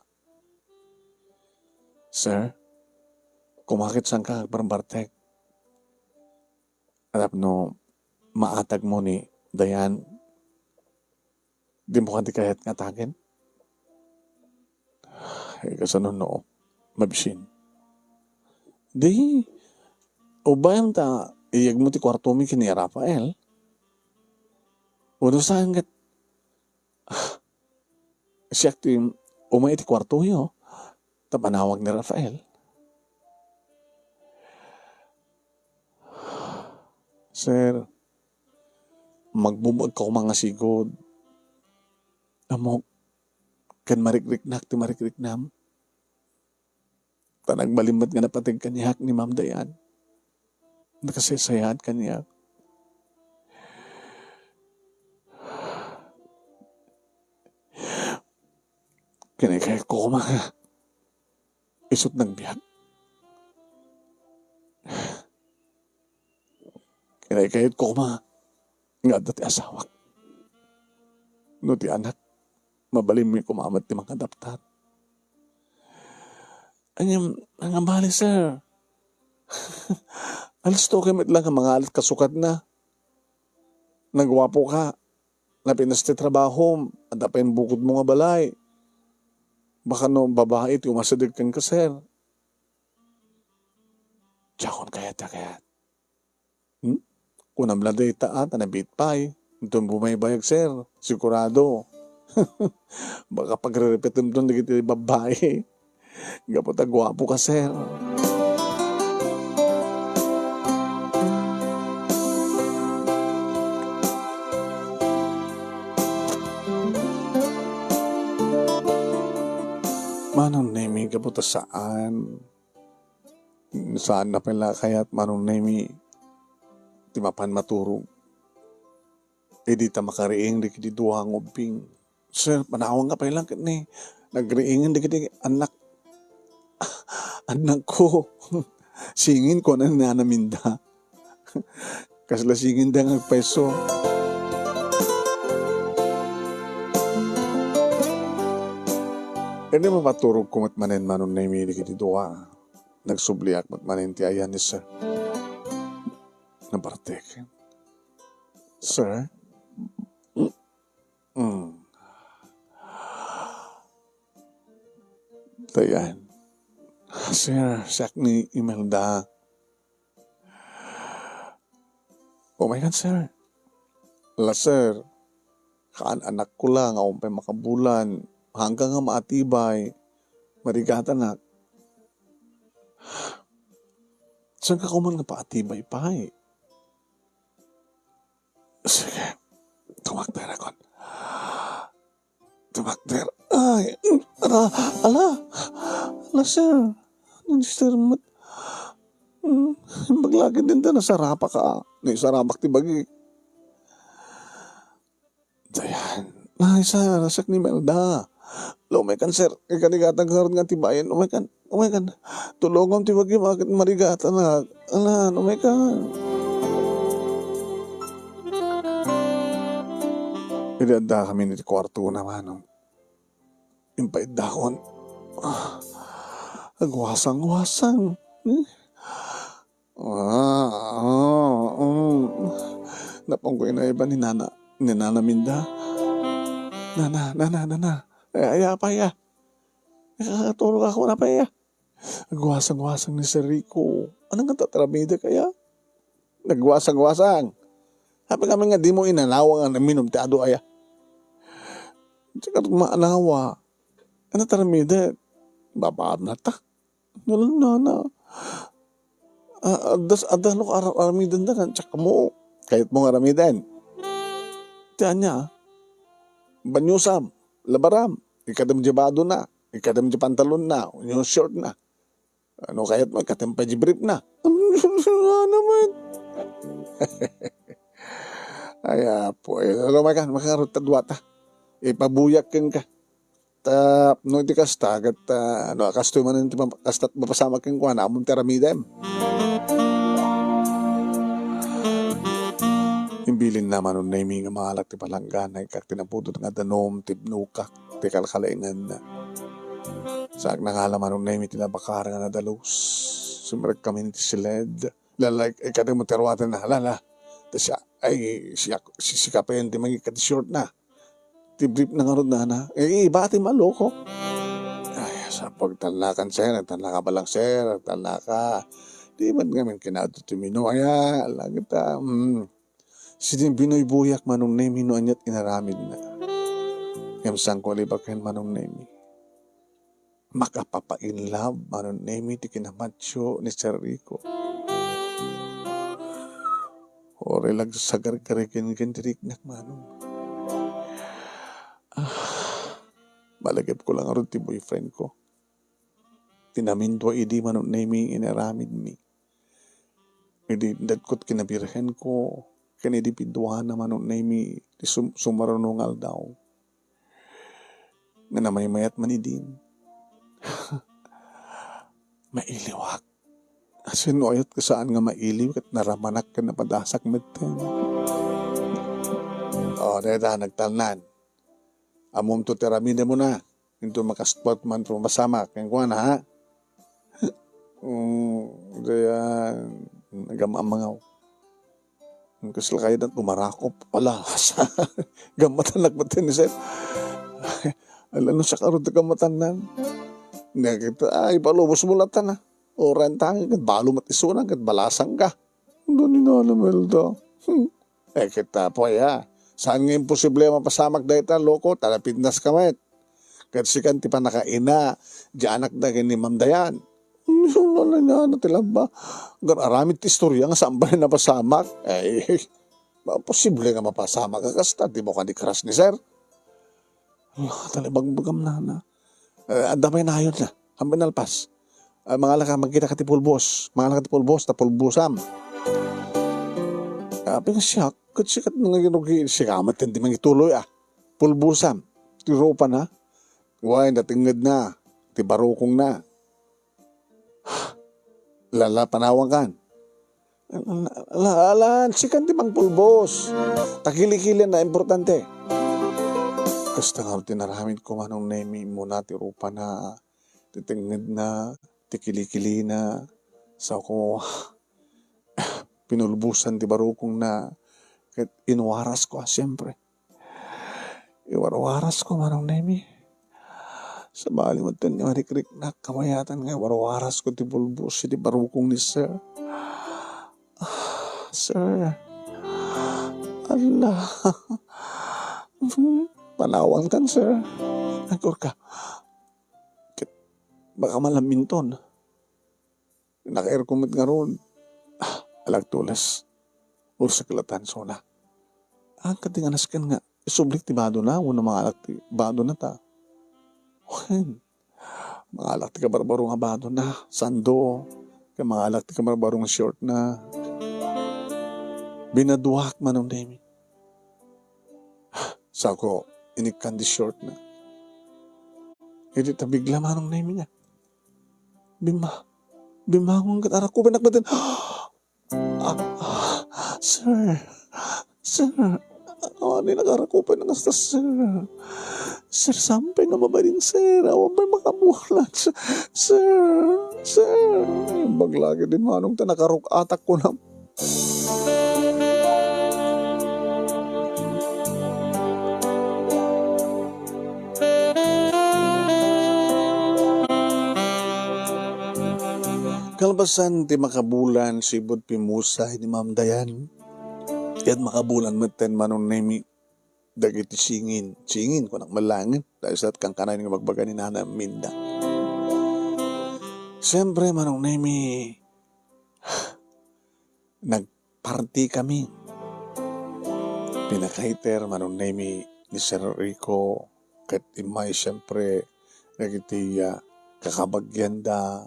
Sir, kumakit saan ka agbarbartek? Tapno maatagmo ni Dayan, dimo kadi kayat nga atagen? Eh, kasano no mabisin? Di, ubayan ta iyegmo ti kuartomi ken ni Rafael. Wenno saan ket, ah, siak ti umay iti kuartoyo, ta panawag ni Rafael. Sir, magbub-ag ka koma nga sigud. Ammok, ken marikriknak ti marikriknam. Ta nagbalin met nga napateg kaniak ni Ma'am Dayan. Nakasaysayaat kaniak. Ken ikayatko koma nga isu't nagbiag. Ken ikayatko koma nga adda ti asawak. No ti anak, mabalinmi koma met ti mangadaptar. Aniam, nangabali, sir. Alisto ka met la nga mangalit kasukatna. Nagguapo ka. Napinas ti trabahom. Adda pay bukodmo nga balay. Baka no babai ti umasideg kenka, sir. Diakon kayat, kayat. Hmm? Kunam la dayta, a, ta nabiit pay. Inton bumaybayag, sir. Sigurado. Baka pagrerepetemton dagiti babbai. Gapu ta guapo ka, sir. Manong Nemi, gapu ta saan. Saanna pay la kayat, Manong Nemi, ti mapan maturog. Idi ta makariing dagiti dua nga ubbing. Sir, panawanka pay la ket ni nagriingen dagiti annak-, annakko. Singin, kuna ni Nana Minda. Kasla singin da nga agpayso. Idi mapaturogko met manen, Manong Nemi, dagiti dua. Nagsubliak met manen ti ayan ni Sir. Nabartek. Sir? Mm. Dayan. Sir, siak ni Imelda. Oh my God, sir. La, sir. Kaan-anakko la nga awan pay makabulan. Hangka nga maatibay. Marigatanak. Saan ka kuman nga paatibay pay? Sige. Tumakder akon. Tumakder. Ay, mm, ala, ala. Ala, sir. Ano ni sir met? Mm, imbag la ket din ta nasarapak ka. Naisarapak ti bagi. Dayan. Ay, sir, siak ni Imelda. Umaykan, sir. Ikarigatan ka ngarud nga atibayen. Umaykan. Umaykan. Tulongam ti bagim, a, ket marigatanak. Alan, umaykan. Idi addakami iti kuartona, Manong, impaiddakon. Ah, agwasang-wasang. Hmm? Ah, ah, mm. Napanko inaiba ni Nana, ni Nana Minda. "Nana, Nana, Nana. Ay, ay, apay, ah. Nakakatulog ako na, apay, ah." Agwasang-wasang ni Sir Rico. Ano nga tataramidak aya? Nagwasang-wasang. Apay ngamin nga dimo inanawa nga naminum ti adu aya? Diak maanawa. Ano taramida? Babaam na ta. Nalunana. Ah, addas, adda no ara-, aramidenda kan, tsaka mo. Kayat mo nga aramiden. Ti ania, banyusam, labaram, ikadem di badona, ikadem di pantalonna, wenno short na. Ano kayat mo, ikadem pay di brief na. Ano naman? Ay, apo, eh, ano may kan, makarot ta duwata. Ipabuyak ken ka. Ta, no, iti kasta, ket, ah, no, kastoy man ti pam-, kasta mapasamak kenkuana, ammom ti aramidem. Imbilinna, Manong Nemi, nga mangalak ti palanggana, ikak ti napudot nga danum, tibnokak, ti kalkalengen. Saak nangala, Manong Nemi, ti nabakar nga nadalus. Sumrekkamin iti siled. Lala, ikadem mo ti aruatenna, lala. Ta siak, ay, siak, si, sika payen ti mangikkat ti short na. Ti brief na ngarud, nana. Eh, iba ti maloko. Ay, sa pagtalnakan, sir, agtalnaka pa lang, sir, agtalnaka. Di man ngamin kinaadu ti mino, aya, lagita, mm. Sidi binuybuyak, Manong Nemi, no aniat inaramidna. Ngem saan ko alibaken, Manong Nemi. Makapapa-in love, Manong Nemi, ti kinamatio ni Sir Rico. Uray la agsagargariken ken ti riknak, Manong. Ah, malagipko la ngarud ti boyfriend ko. Ti namindua idi, Manong Nemi, inaramidmi. Idi inted ko ti kinabirhenko, ken idi piduana, Manong Nemi, ti sum-, sumaruno nga aldaw. Nga namaymayat man idin. Mailiwak. Sino ayat ka saan nga mailiw ket naramanak ken napadasak metten. O, dayta, nagtalnan. Ammom to ti aramidem na. Into makaspot man to mapasamak. Kenkuana, ha? Mm, dayan, nagam-amangaw. Kasla kayo na tumarakop. Ala, gammatanak ba ni sir? Ala, no siya karod gammatanan. Nakita, ay, palubos mo latan, ha? Oran tangi, ket balo mat isuna, ket balasang ka. Ano ni Nana Melda? Hmm. Eh, kita po, ya. Saan nga imposible a mapasamak dayta, loko? Talapidnas ka met. Ket sikan ti panakaina, di anak da ken ni Ma'am Dayan. Ano ni Nana ti lamba? Gar-aramid ti istorya nga saan ba napasamak? Eh, imposible nga mapasamak ka kasta, di mo ka ni crush ni sir? Ah, talibagbagam, nana. Eh, adda pay nayon na. Hampay nalpas. Ah, mangala ka, magkita ka ti pulbos. Mangala ka ti pulbos, ta pulbosam. Ah, apay nga siak, ket sikat nga ginugi, siak met ti mangituloy, ah. Pulbosam. Ti rupa na. Wen, natengnged na. Ti barukong na. Lala, panawan kan. Ala, ala, sikan ti mangpulbos. Takili-kili na importante. Kasta nga ti naramid ko, Manong Nemi, muna ti rupa na, ti tengnged na, ti kili-kili na. Sa ko, pinulbusan ti barukong na, ket inwaras ko, ah, siyempre. Iwarwaras ko, Manong Nemi. Sabali met ti marikriknak, kabayatan nga iwarwaras ko ti bulbos iti barukong ni sir. Ah, sir. Ala. Panawan kan, sir. Agkurka. Ket baka malaminton. Nakairko met ngarud. Ah, alagtules. Ursek latan sona. Ang kadi nga nasken nga isublik ti badona, wenno mangalak ti badona ta. Wen, mangalak ti kabarbaro nga badona, sando, ken mangalak ti kabarbaro nga short na. Binaduak, Manong Nemi. Sako, inikkan di short na. Idi tabigla, Manong Nemi niya. Bima-, bimangon ket arakuben nakbaten. Ah, ah, sir, sir, ano ni nagarakuben nga kasta, sir? "Sir, saan pay nga mabalin, sir? Awan pay makabulan, sir. Sir, sir." Imbag la ketdin, Manong, ta nakaruk-atak kunam. Kalpasan ti makabulan, sibud pimmusay ni Ma'am Dayan. Ket makabulan metten, Manong Nemi, dagiti singin. Singin, kunak met laengen. Ta isu ti kankanay nga ibagbaga ni Nana Minda. Siempre, Manong Nemi, nagpartikami. Pinakaiter, Manong Nemi, ni Sir Rico, ket immay, siempre, dagiti, ah, kakabagianda,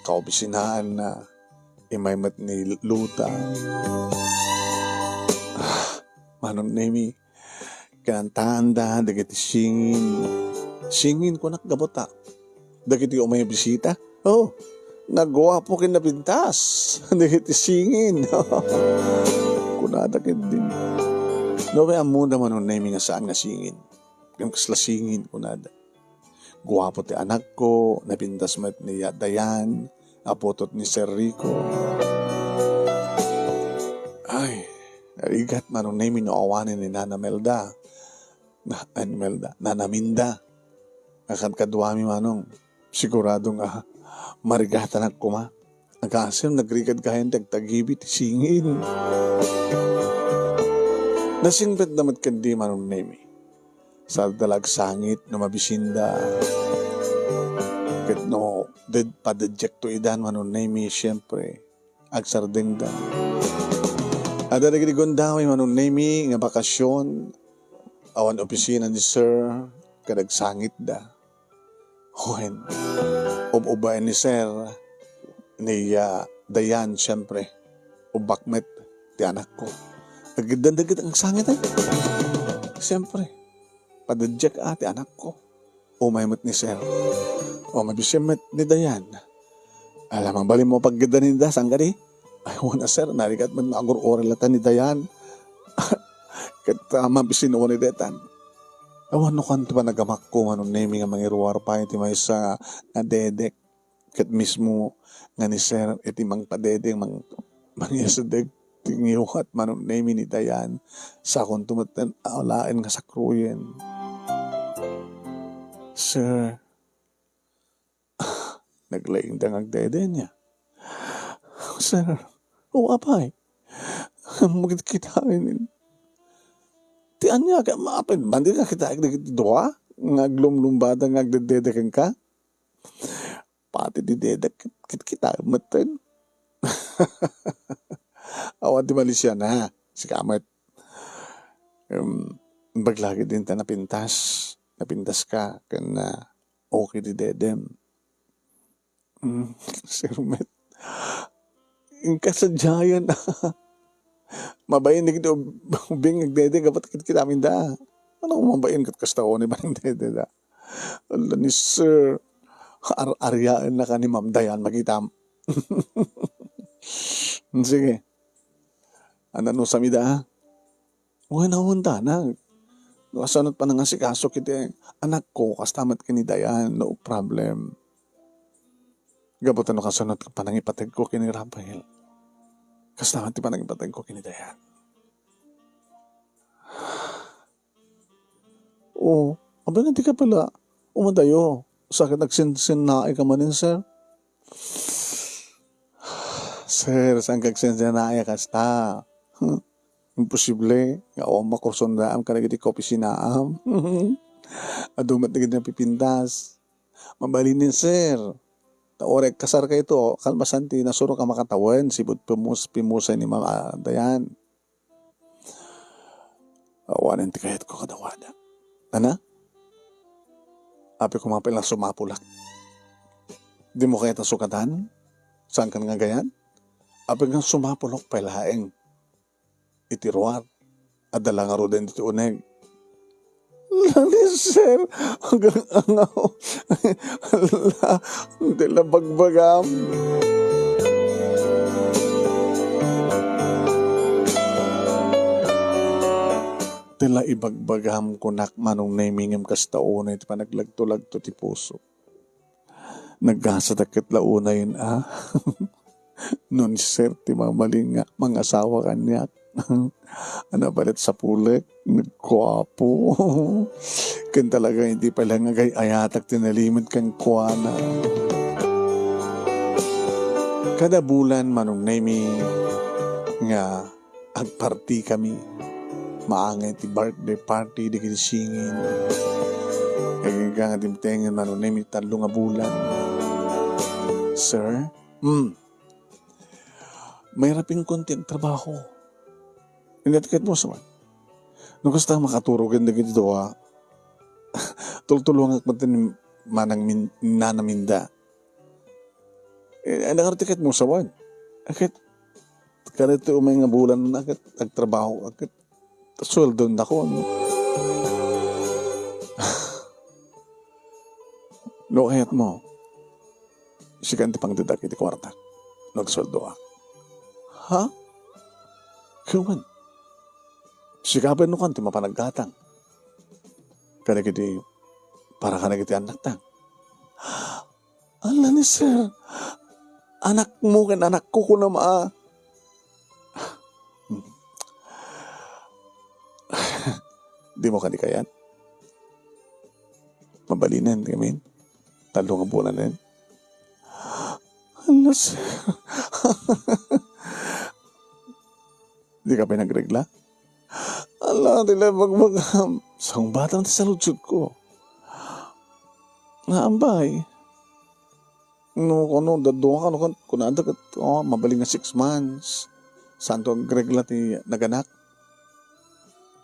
kaobisinaanna, immay met ni Luta. Ah, Manong Nemi, kinantaanda dagiti singin. Singin, kunak, gapu ta dagiti umay a bisita. Oh, naguapo ken napintas dagiti singin. Kunada ketdin. No, ammona, Manong Nemi, nga saan nga singin. Ngem kasla singin, kunada. Guapo ti anakko, napintas met ni Dayan, apo to ni Sir Rico. Ay, narigat, Manong Nemi, no awanen ni Nana Melda. Na, ay, Melda, Nana Minda. Nga kadkaduami, Manong, sigurado nga marigatanak koma. Agasem, nagrigad gayan ti agtagibi ti singin. Nasingpetda met ketdi, Manong Nemi. Saanda la agsangit no mabisinda. Ket no ded-, padedjekto idan, Manong Nemi, siempre, agsardengda. Adda dagiti gundaway, Manong Nemi, nga bakasion, awan opisina ni Sir, ket agsangitda. Wen, ub-ubbaen ni Sir, ni, ah, Dayan, siempre, ubbak met ti anakko. Agiddan dagiti agsangit, ay. Siempre, padedjek a ti anakko. Umay met ni Sir. O, mabisem met ni Dayan. Ala, mabalinmo pagiddan ni Da, saan kadi? Ay, wen a, Sir, narigat met nga agur-urel latta ni Dayan. Ket, ah, mabisin wen ni Detan. Awan no kuan ti panagamakko, Manong Nemi, nga mangiruar pay ti maysa nga dedek. Ket mismo nga ni Sir iti mangpadedek, mang-, mangisedeg ti ngiwat, Manong Nemi, ni Dayan. Sakonto met laeng nga sakruyen. Sir, naglaingda nga agdedenya. Sir, o apay, ammok iti kitaen. Ti ania, kaya maapin, mandi nga kitaek dagiti dua nga aglumlumbada nga agdedede kenka? Pati ti dedek, kit-, kitkitaem metten. Awan ti malisiana, sika met. Em, imbag la ketdin ta napintas. Napintaska ken, ah, okay ti dedem. Mm, Sir Met. Inka sadiayen. Mabain dagiti ub-, ubing agdede gapu ta kitkitaminda. Ano mabain ket kasta oni ba nagdededa? Ala ni Sir, ar-, ariaennaka ni Ma'am Dayan, makitam. Sige. Ananusam ida, a? Wen, awan danag. No kasano ti panangasikaso iti anakko, kasta met ken ni Dayan, no problem. Gapu ta no kasano ti panangipategko ken ni Rafael, kasta met ti panangipategko ken ni Dayan. O, abay nga di ka pala umadayo. Sakit, agsinsinnaika manen, sir? Sir, saan ka agsinsinnaik kasta? Hmm, imposible nga awan makursundaam kadagiti kaopisinaam. Adu met dagiti napipintas. Mabalinen, sir. Ta uray agkasarkayto, kalpasan ti nasurok a makatawen, sibud pimus-, pimusay ni Mama Dayan. Awanen ti kayatko kadakuada. Ana? Apay koma pay la sumapulak? Dimo kayat a sukatan? Saankan nga agayat? Apay nga sumapulok pay laeng iti ruar? Adda la ngaruden ditoy uneg. Lanis, sir. Agang-angaw. Ala, di la bagbagam. Ti la ibagbagam kunak, Manong Nemy, ngem kasta unay ti panaglagto-lagto ti puso. Naggasadak ket la unayen a no ni Sir ti mabalin nga mangasawa kaniak. Ano, balet sapulek, nagguapo. Ken talaga, idi pay la nga agay-ayatak ti nalimed kenkuana. Kada bulan, Manong Nemy, nga agpartikami. Maangay ti birthday party dagiti singin. Agingga nga dimtengen, Manong Nemy, tallo nga bulan. Sir? Hmm. Mairap inkon ti agtrabaho. Inat ket mo saman. No kasta, makaturogen dagiti dua, tultulongak met ni manang min-, nanaminda. Eh, ay, nakaratik ket mo saman. Ket, kada ti umay nga bulan na ket agtrabaho, ket sueldo na kon. No kayat mo, sikan ti pangdeddak iti kuartak no agsueldoak. Ha? Kayo man. Sika pay no kan ti mapan aggatang kadagiti para kadagiti annakta. Ala ni Sir, anakmo ken anakko, kunam a. Dimo kadi kayat? Mabalinen ngamin. Tallo nga bulan na yun. Ala, Sir. Di ka pay nagregla? Ala, ti la ibagbagam. Sungbatam ti saludsodko. Nga ambay. No, kuno, dadduma ka, no, kun-, kunada ket, oh, mabalin nga six months. Saanto agregla ti naganak?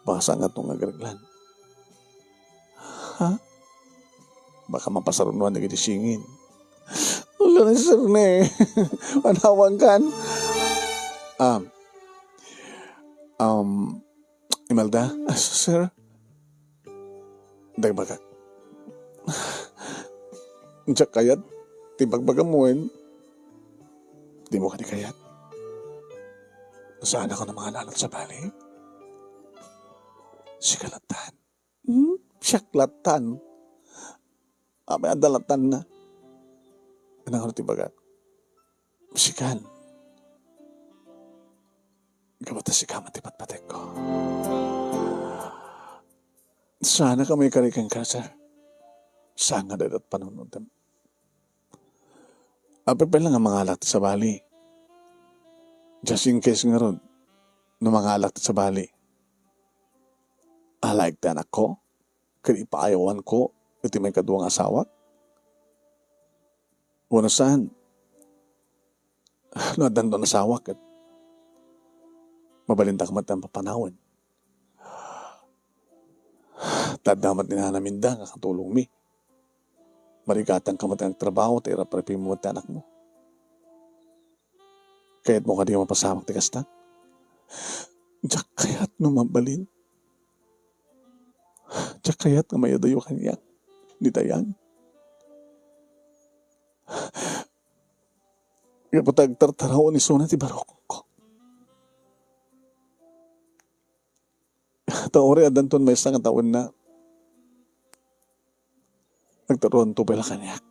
Baka saan nga agreglan? Ha? Baka mapasarunoan dagiti singin. Wala na, Sir, ne. Panawan kan. Um, um, Imelda? Ah, Sir? Dagbagak. Diak kayat ti bagbagam wen. Dimo kadi kayat? Saan ako na mangalala ti sabali? Sika lattan. Hmm? Siak lattan. Apay adda lattanna? Anang ti bagak? Sikan. Gapu ta sika met ti patpatekko. Saan a kami kari kenka, Sir. Saan nga dayta ti panunotmo. Apay pay la nga mangalak ti sabali. Just in case ngarud, no mangalak ti sabali, alaek ti anakko, ket ipaayawanko iti maikadua nga asawak? Wenno saan? No addanton asawak, ket mabalintak met ti papanawen. Ta adda met ni nanaminda nga katulongmi. Marigatanka met nga agtrabaho ta iraprapimo met ti anakmo. Kayatmo kadi nga mapasamak ti kasta? Diak kayat no mabalin. Diak kayat nga mayadayo kaniak ni Dayan. Gapu ta agtartaraon isuna ti barukongko. Ta uray addanton maysa nga tawenna, agtaruanto pay la kaniak.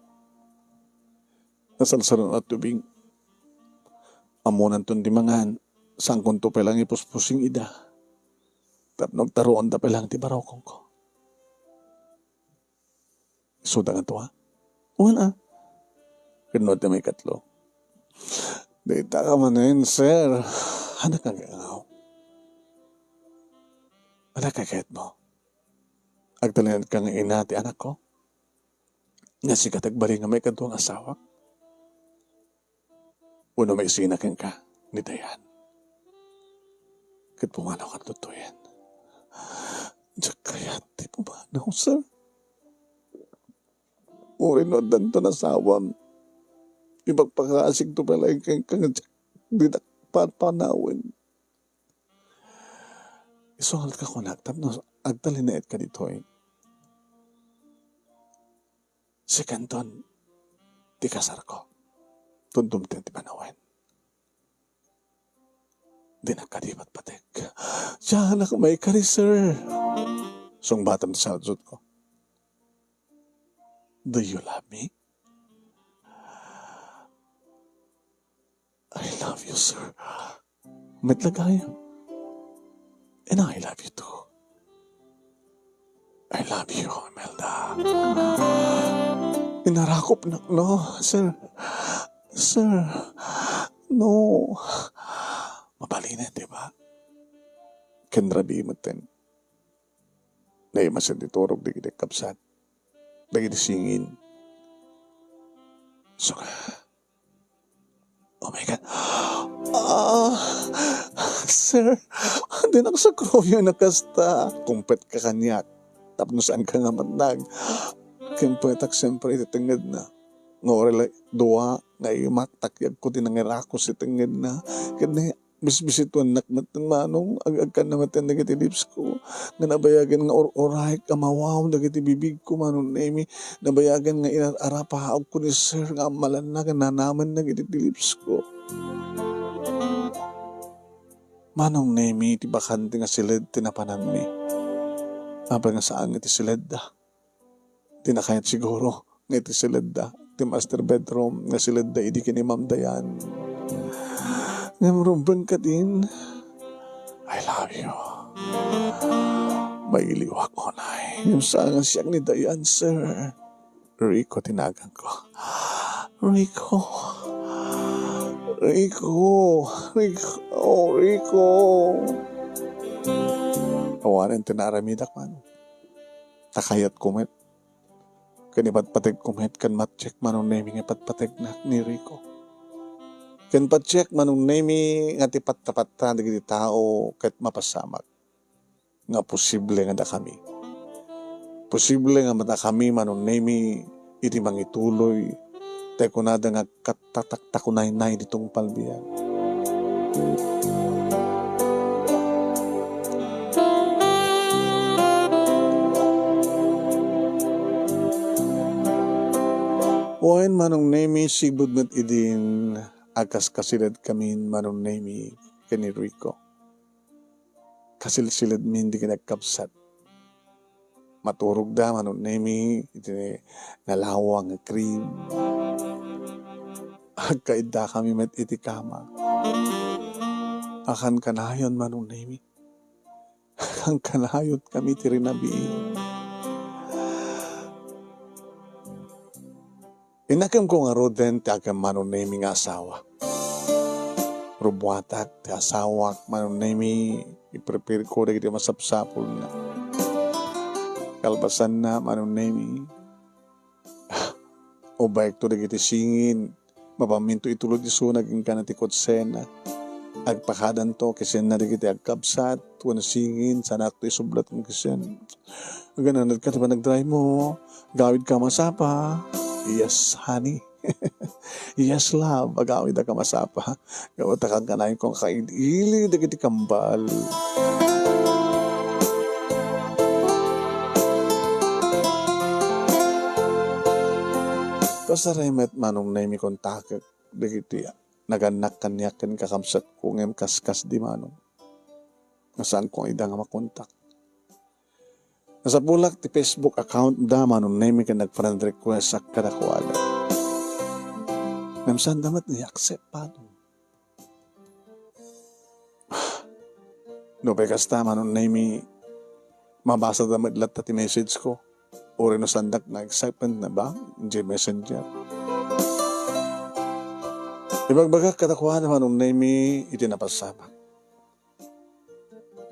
Nasalsalon a tubig. Ammonanton ti mangan, saankonto pay la nga ipuspusing ida. Tapno agtaruanta pay la ti barukongko. Isuda nga dua? Wen a. Ken no ti maikatlo? Dayta ka manen, Sir. Anak nga gagaw. Anak nga kayatmo. Agtalinaedka nga ina ti anakko. Nga sika ti agbalin nga maikadua nga asawak. Wenno maisina kenka ni Dayan. Ket pumanaw kadtoyen. Diak kayat ti pumanaw, Sir. Uray no addanton asawam, ipakpakasigto pay laeng kenka nga diak, dinak papanawen. Isu ngarud ka kunak tapno agtalinaedka ditoy. Sikanton ti kasarko. Tumtumtem ti panawen. Dinak kadi patpatek. Dianak maikari, sir. Sungbatem ti saludsodko. Do you love me? I love you, sir. Met la gayam. And I love you too. I love you, Imelda. Inarakopnak, no, sir. Sir, no. Mabalinen, di ba? Ken rabii metten. Naimasen ti turog dagiti kabsat. Dagiti singin. So, Oh my God. Ah, sir, dinak sakrobio na kasta. Kumpet ka kaniak. Tapno saan ka nga matnag. Kimpuetak siyempre iti tengngedna. Nga uray la dua nga imak, takyagko ti nangirakos iti tengngedna. Ket ni, bisbisituennak met, Manong, ag-, agkanna met dagiti lips ko. Nga nabayagen nga ur-uray, kamawaw dagiti bibig ko, Manong Nemi. Nabayagen nga inar-arapaawko ni Sir nga ammalanna ken nanamenna dagiti lips ko. Manong Nemi, ti bakante nga siled ti napananmi. Apay nga saan nga iti siledda? Ti nakayat siguro nga iti siledda, ti master bedroom nga siledda idi ken ni Ma'am Dayan. Ngem rumbeng kadin, I love you. Mailiwak unay. Ngem saan nga siak ni Dayan, sir. Rico ti naganko. Rico. Rico. Rico. Rico. Awanen ti naaramidak, Manong. Ta kayatko met. Ken ipatpategko met ken Maciek, Manong Nemi, nga ipatpategnak ni Rico. Ken Maciek, Manong Nemi, nga ti patta-patta dagiti tao ket mapasamak nga posible nga dakami. Posible nga dakami, Manong Nemi, iti mangituloy, tay kunada nga agkattataktakunaynay ti tungpal biag. Wen, Manong Nemi, sibud met idin agkaskasiled kamin, Manong Nemi, ken ni Rico. Kasilsiledmin dagiti nagkabsat. Maturogda, Manong Nemi, iti nalawang nga cream. Agkaiddakami met iti kama. Akankanayon, Manong Nemi. Akankanayon kami ti rinabii. Inakemko ngaruden ti akem, Manong Nemi, nga asawa. Rubuatak ti asawak, Manong Nemi, iprepareko dagiti masapsapulna. Kalpasanna, Manong Nemi, ubaykto dagiti singin, mapaminto itulod isuna kenka ti kutsena. Agpakadanto, kisenna dagiti agkabsat, wenno singin, sanakto isublat ken kisen. Agananadka ti panagdrive mo. Agawidka a masapa. Yes, honey. Yes, love. Agawidka a masapa. Gapu ta kankanayon ko nga kail-ili dagiti kambal. Kasarem met, Manong Nemi, kontakek dagiti nagannak kaniak ken kakabsatko ngem kaskasdi, Manong. Nga saanko ida nga makontak. Nasapulak ti Facebook account da, Manong Nemi, ken nag-friend request ak kadakuada. Ngem saanda met nga i-accept, Manong. Nupay kasta, Manong Nemi, mabasada met latta ti message ko. Uray no saandak nga i-accept na ba? Idiay Messenger. Ibagbagak kadakuada, Manong Nemi, iti napasamak.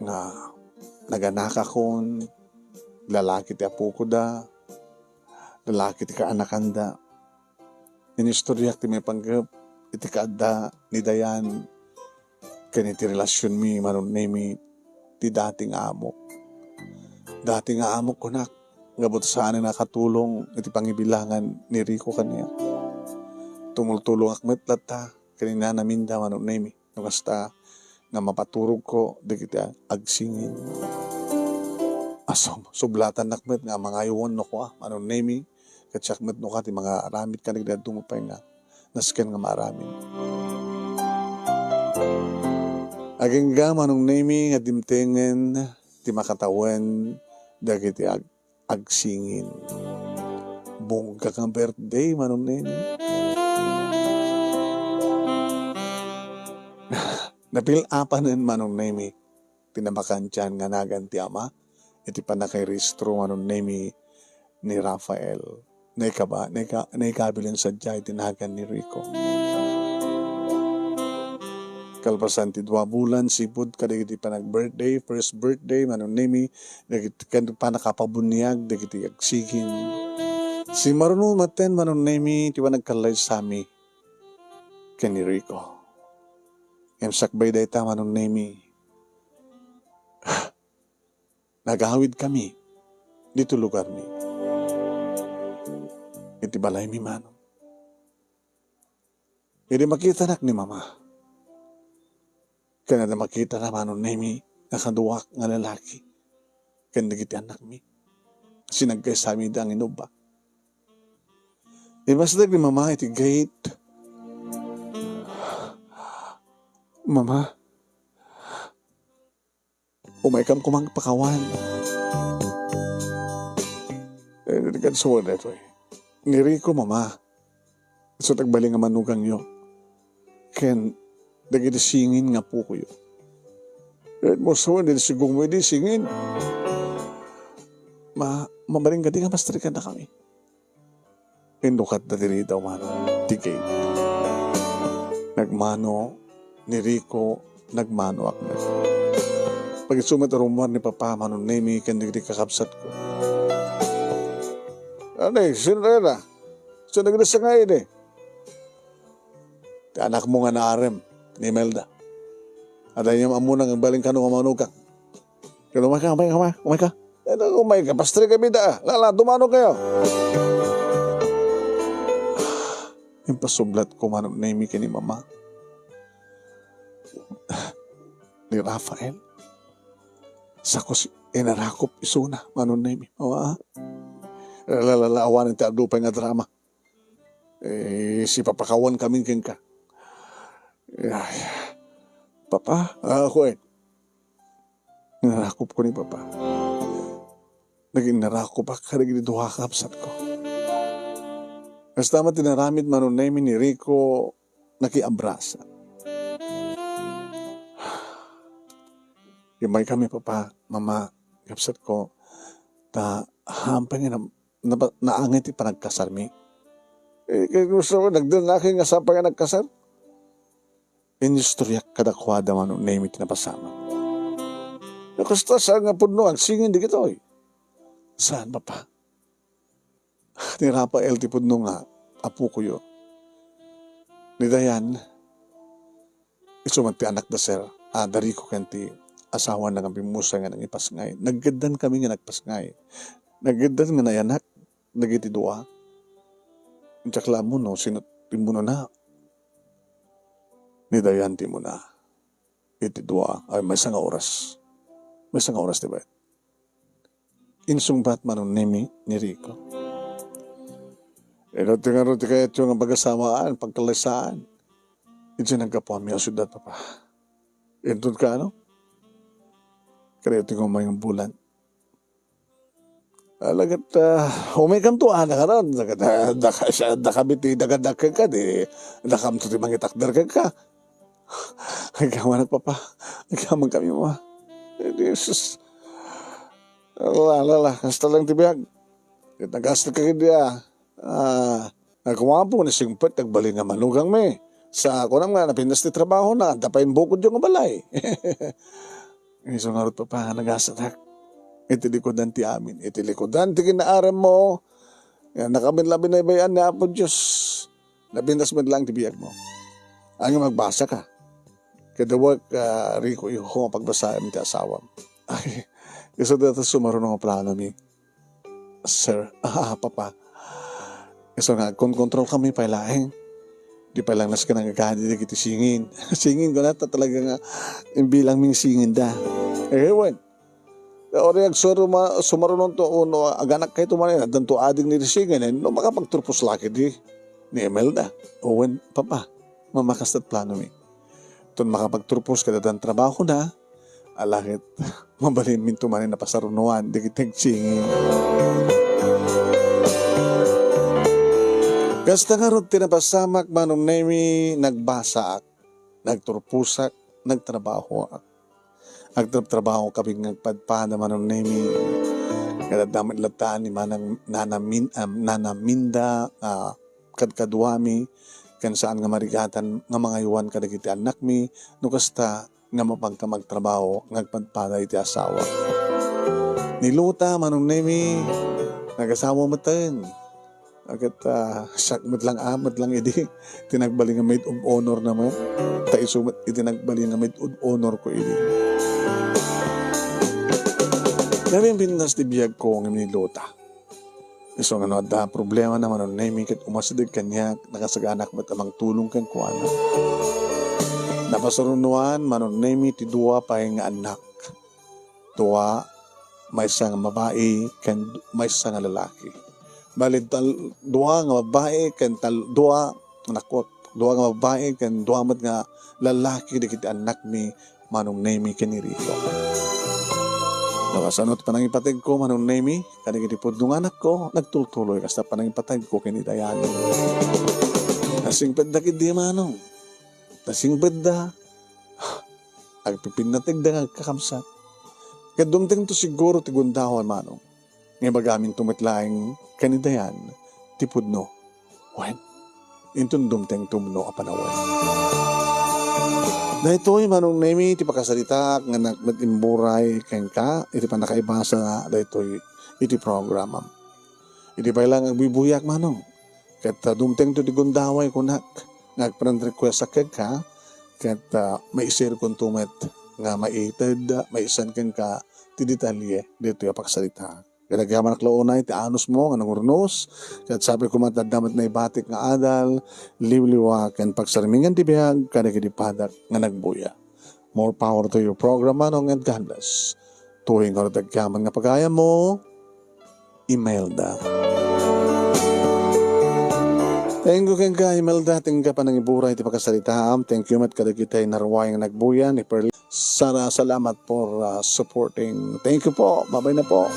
Nga naganakakon, lalaki ti apokoda, lalaki ti kaanakanda. Inistoriak ti maipanggep iti kaadda ni Dayan ken iti relasionmi, Manong Nemi, ti dati nga amok. Dati nga amok, kunak, gapu ta saanen a katulong iti pangibilangan ni Rico kaniak. Tumultulongak met latta ken ni Nana Minda, Manong Nemi. No kasta nga mapaturogko dagiti agsingin. Asom, sublatannak met nga mangayuon no kua, Manong Nemi, ket siak met no kua ti mangaaramid kadagiti dadduma pay nga nasken nga maaramid. Agingga, Manong Nemi, nga dimtengen ti makatawen dagiti ag-, agsingin. Bungka nga birthday, Manong Nemi. Napil-apanen, Manong Nemi, ti namakantian nga nagan ti ama iti pannakairehistro, Manong Nemi, ni Rafael. Naikaba-, naika-, naikabilen sadiay ti nagan ni Rico. Kalpasan ti dua bulan, sipud kadagiti panag-birthday, first birthday, Manong Nemi, dagiti, ken pannakapabuniag dagiti agsingin. Simaruno maten, Manong Nemi, ti panagkallaysami ken ni Rico. Ngem sakbay dayta, Manong Nemi, nagawidkami ditoy lugarmi. Iti balaymi, Manong. Idi makitanak ni Mama, ken idi makitana, Manong Nemi, nga kaduak nga lalaki ken dagiti annakmi, sinagkaysami ida nga inubba. Imasdek ni Mama iti gate. "Mama, umaykam koma nga pakawan." Eh, di kansuan daytoy. Ni Rico, Mama, isu ti agbalin nga manugangyo ken dagiti singin nga apokoyo. Eh, musuan, di sigugmo idi singin. Ma-, mabalin kadi nga mastrikannakami. Innukat da diri daw mano ti gate. Nagmano ni Rico, nagmanoak met. Pag-isu met rummuar ni Papa, Manong Nemi, ken dagiti kakabsatko. "Anay, sino dayta? Sino dagiti sangay idi?" "Ti anakmo nga naarem, ni Imelda. Adda inyam ammona nga agbalin kano nga manugang." "Ken umayka, umayka, umayka, umayka." "Eh, no, umayka, pastrikami ida. Lala, dumano kayo." Impasublatko, Manong Nemi, ken ni Mama. Ni Rafael. Sakos, inarakop isuna, Manong Nemi. Awa. Lala, lala, awanen ti adu pay nga drama. Eh, sipapakawan kami kenka. Ay, Papa, ah, ako eh. Narakop ko ni Papa. Naging narakop ak kadagiti dua a kabsatko. Kasta met ti naramid, Manong Nemi, ni Rico, nakiabrasa. Immay kami, Papa, Mama, kabsatko, ta hampay nga na-, napa-, naangay ti panagkasarmi. Eh, kay gusto ko, nagdengngak nga sapay nga nagkasar. Inistoriak kadakuada, Manong Nemi, ti napasamak. No kasta, saan nga pudno agsingin dagitoy? Saan, Papa? Ni Rafael ti pudno nga apokoyo. Ni Dayan, isu met ti anakda, sir. Ah, da Rico ken ti asawana nga bimmusay nga nangipasngay. Naggeddakami nga nagpasngay. Naggeddakami nga nayanak dagiti dua. Diak la ammo no sino ti immunona. Ni Dayan ti immuna. Iti dua, ay, maysa nga oras. Maysa nga oras, di ba? Insungbat, Manong Nemi, ni Rico. Ino ti ngarud ti kayatyo nga pagasawaan, pagkalaysaan? Idiay naggapuami a siudad, Papa. Inton kaano? Kadayo ti nga umayong bulan. Alagat, ah, umaykanto, ah, nakaran. Daga-, da-, daka-, siya, dakami ti dagadakka, di, dakamto ti mangitakder kenka. Agyaman, Papa. Agyaman kami, Ma. Eh, di, sus. Ala, ala, ala. Kasta lang ti biag. Ket nagasat ka ket dia. Ah, nakumapo ni singpet, nagbalin nga manugang mi. Sa kunam nga, napintas ti trabaho na, adda pay imbukod yung balay. Isu ngarud, Papa, nga nagasatak. Iti likudan ti amin. Iti likudan ti kinaaram mo. Yan, nakamin labi na ibayaan ni Apo Diyos. Napintas met lang ti biag mo. Ang magbasa ka. Kadawag, ah, Rico, iho, pagbasaan ti asawam. Ay, isu data sumaruno nga plano mi. Sir, ah, Papa. Isu nga, agkonkontrol kami pay laeng. Di pay lang nasken nga agadi dagiti singin. Singin, kuna ta talaga nga, imbilang ming singin da. Eh, wen. Uri agsuro ma-, sumarunon to, no, aganak kayo tumanin, addan to ading ni singin, eh, no, makapagturpos laki di, ni Imelda. Wen, Papa, Mama, kasta't plano mi. Kun makapagturpos kada dan trabahona, ala ket mabalinminto manen a pasarunoan dagiti agsingir. Kasta ngarud ti napasamak, Manong Nemi, nagbasaak, nagturposak, nagtrabahoak. Agtrabtrabaho kami nga agpadpada, Manong Nemi. Ket adda met latta ni Manang Nana Min-, um, Nana Minda, ah, kadkaduami, ken saan nga marigatan nga mangaywan kadagiti annakmi, no kasta nga mapangka magtrabaho nga agpadpada iti asawa. Ni Lota, Manong Nemi, nagasawa metten. Ket, ah, siak met lang, ah, met lang idi ti nagbalin nga maid of honor na met. Ta isu met iti nagbalin nga maid of honor ko idi. Nabimbintas ti biag ko ngem ni Lota. Isu nga no adda problema na, Manong Nemi, ket umasideg kaniak, nakasaganak met a mangtulong kenkuana. Napasurunoan, Manong Nemi, ti dua pay nga annak. Dua, maysa nga babai ken maysa nga lalaki. Bali, tal-, dua nga babai ken tal-, dua, naku, dua nga babai ken dua met nga lalaki dagiti annakmi, Manong Nemi ken ni Rito. Nakasano ti panangipategko, Manong Nemi, kadagiti pudno nga anakko, nagtultuloy kasta panangipategko ken ni Dayan. Nasingpetda ketdi, Manong. Nasingpetda. Agpipinnategda nga agkakamsat. Ket dumtengto siguro ti gundaway, Manong. Nga ibagaminto met laeng ken ni Dayan ti pudno. Wen, inton dumtengto met a panawen. Daytoy, Manong Nemi, ti pakasaritaak nga nagmet imburay kenka iti pannakaibasa daytoy iti programam. Idi pay laeng agbuybuyag, Manong, ket, ah, dumtengto ti gundaway kunak nga agfriend request a kenka, ket, ah, maisirkonto met nga maited, maisan kenka ti detalye ditoy a pakasarita. Ket agyamanak la unay ti anusmo nga nangurnos, ket sapay koma ta adda met naibatik nga adal, liwliwa, ken pagsarmingan ti biag kadagiti padak nga nagbuya. More power to your program, Manong, and God bless. Tuloy nga agyaman nga pagayam mo, Imelda. Thank you kenka, Imelda, ti panangiburay ti pakasaritaam. Thank you met kadagiti narway nga nagbuya ni Pearl. Sara, salamat for, uh, supporting. Thank you po. Babay na po.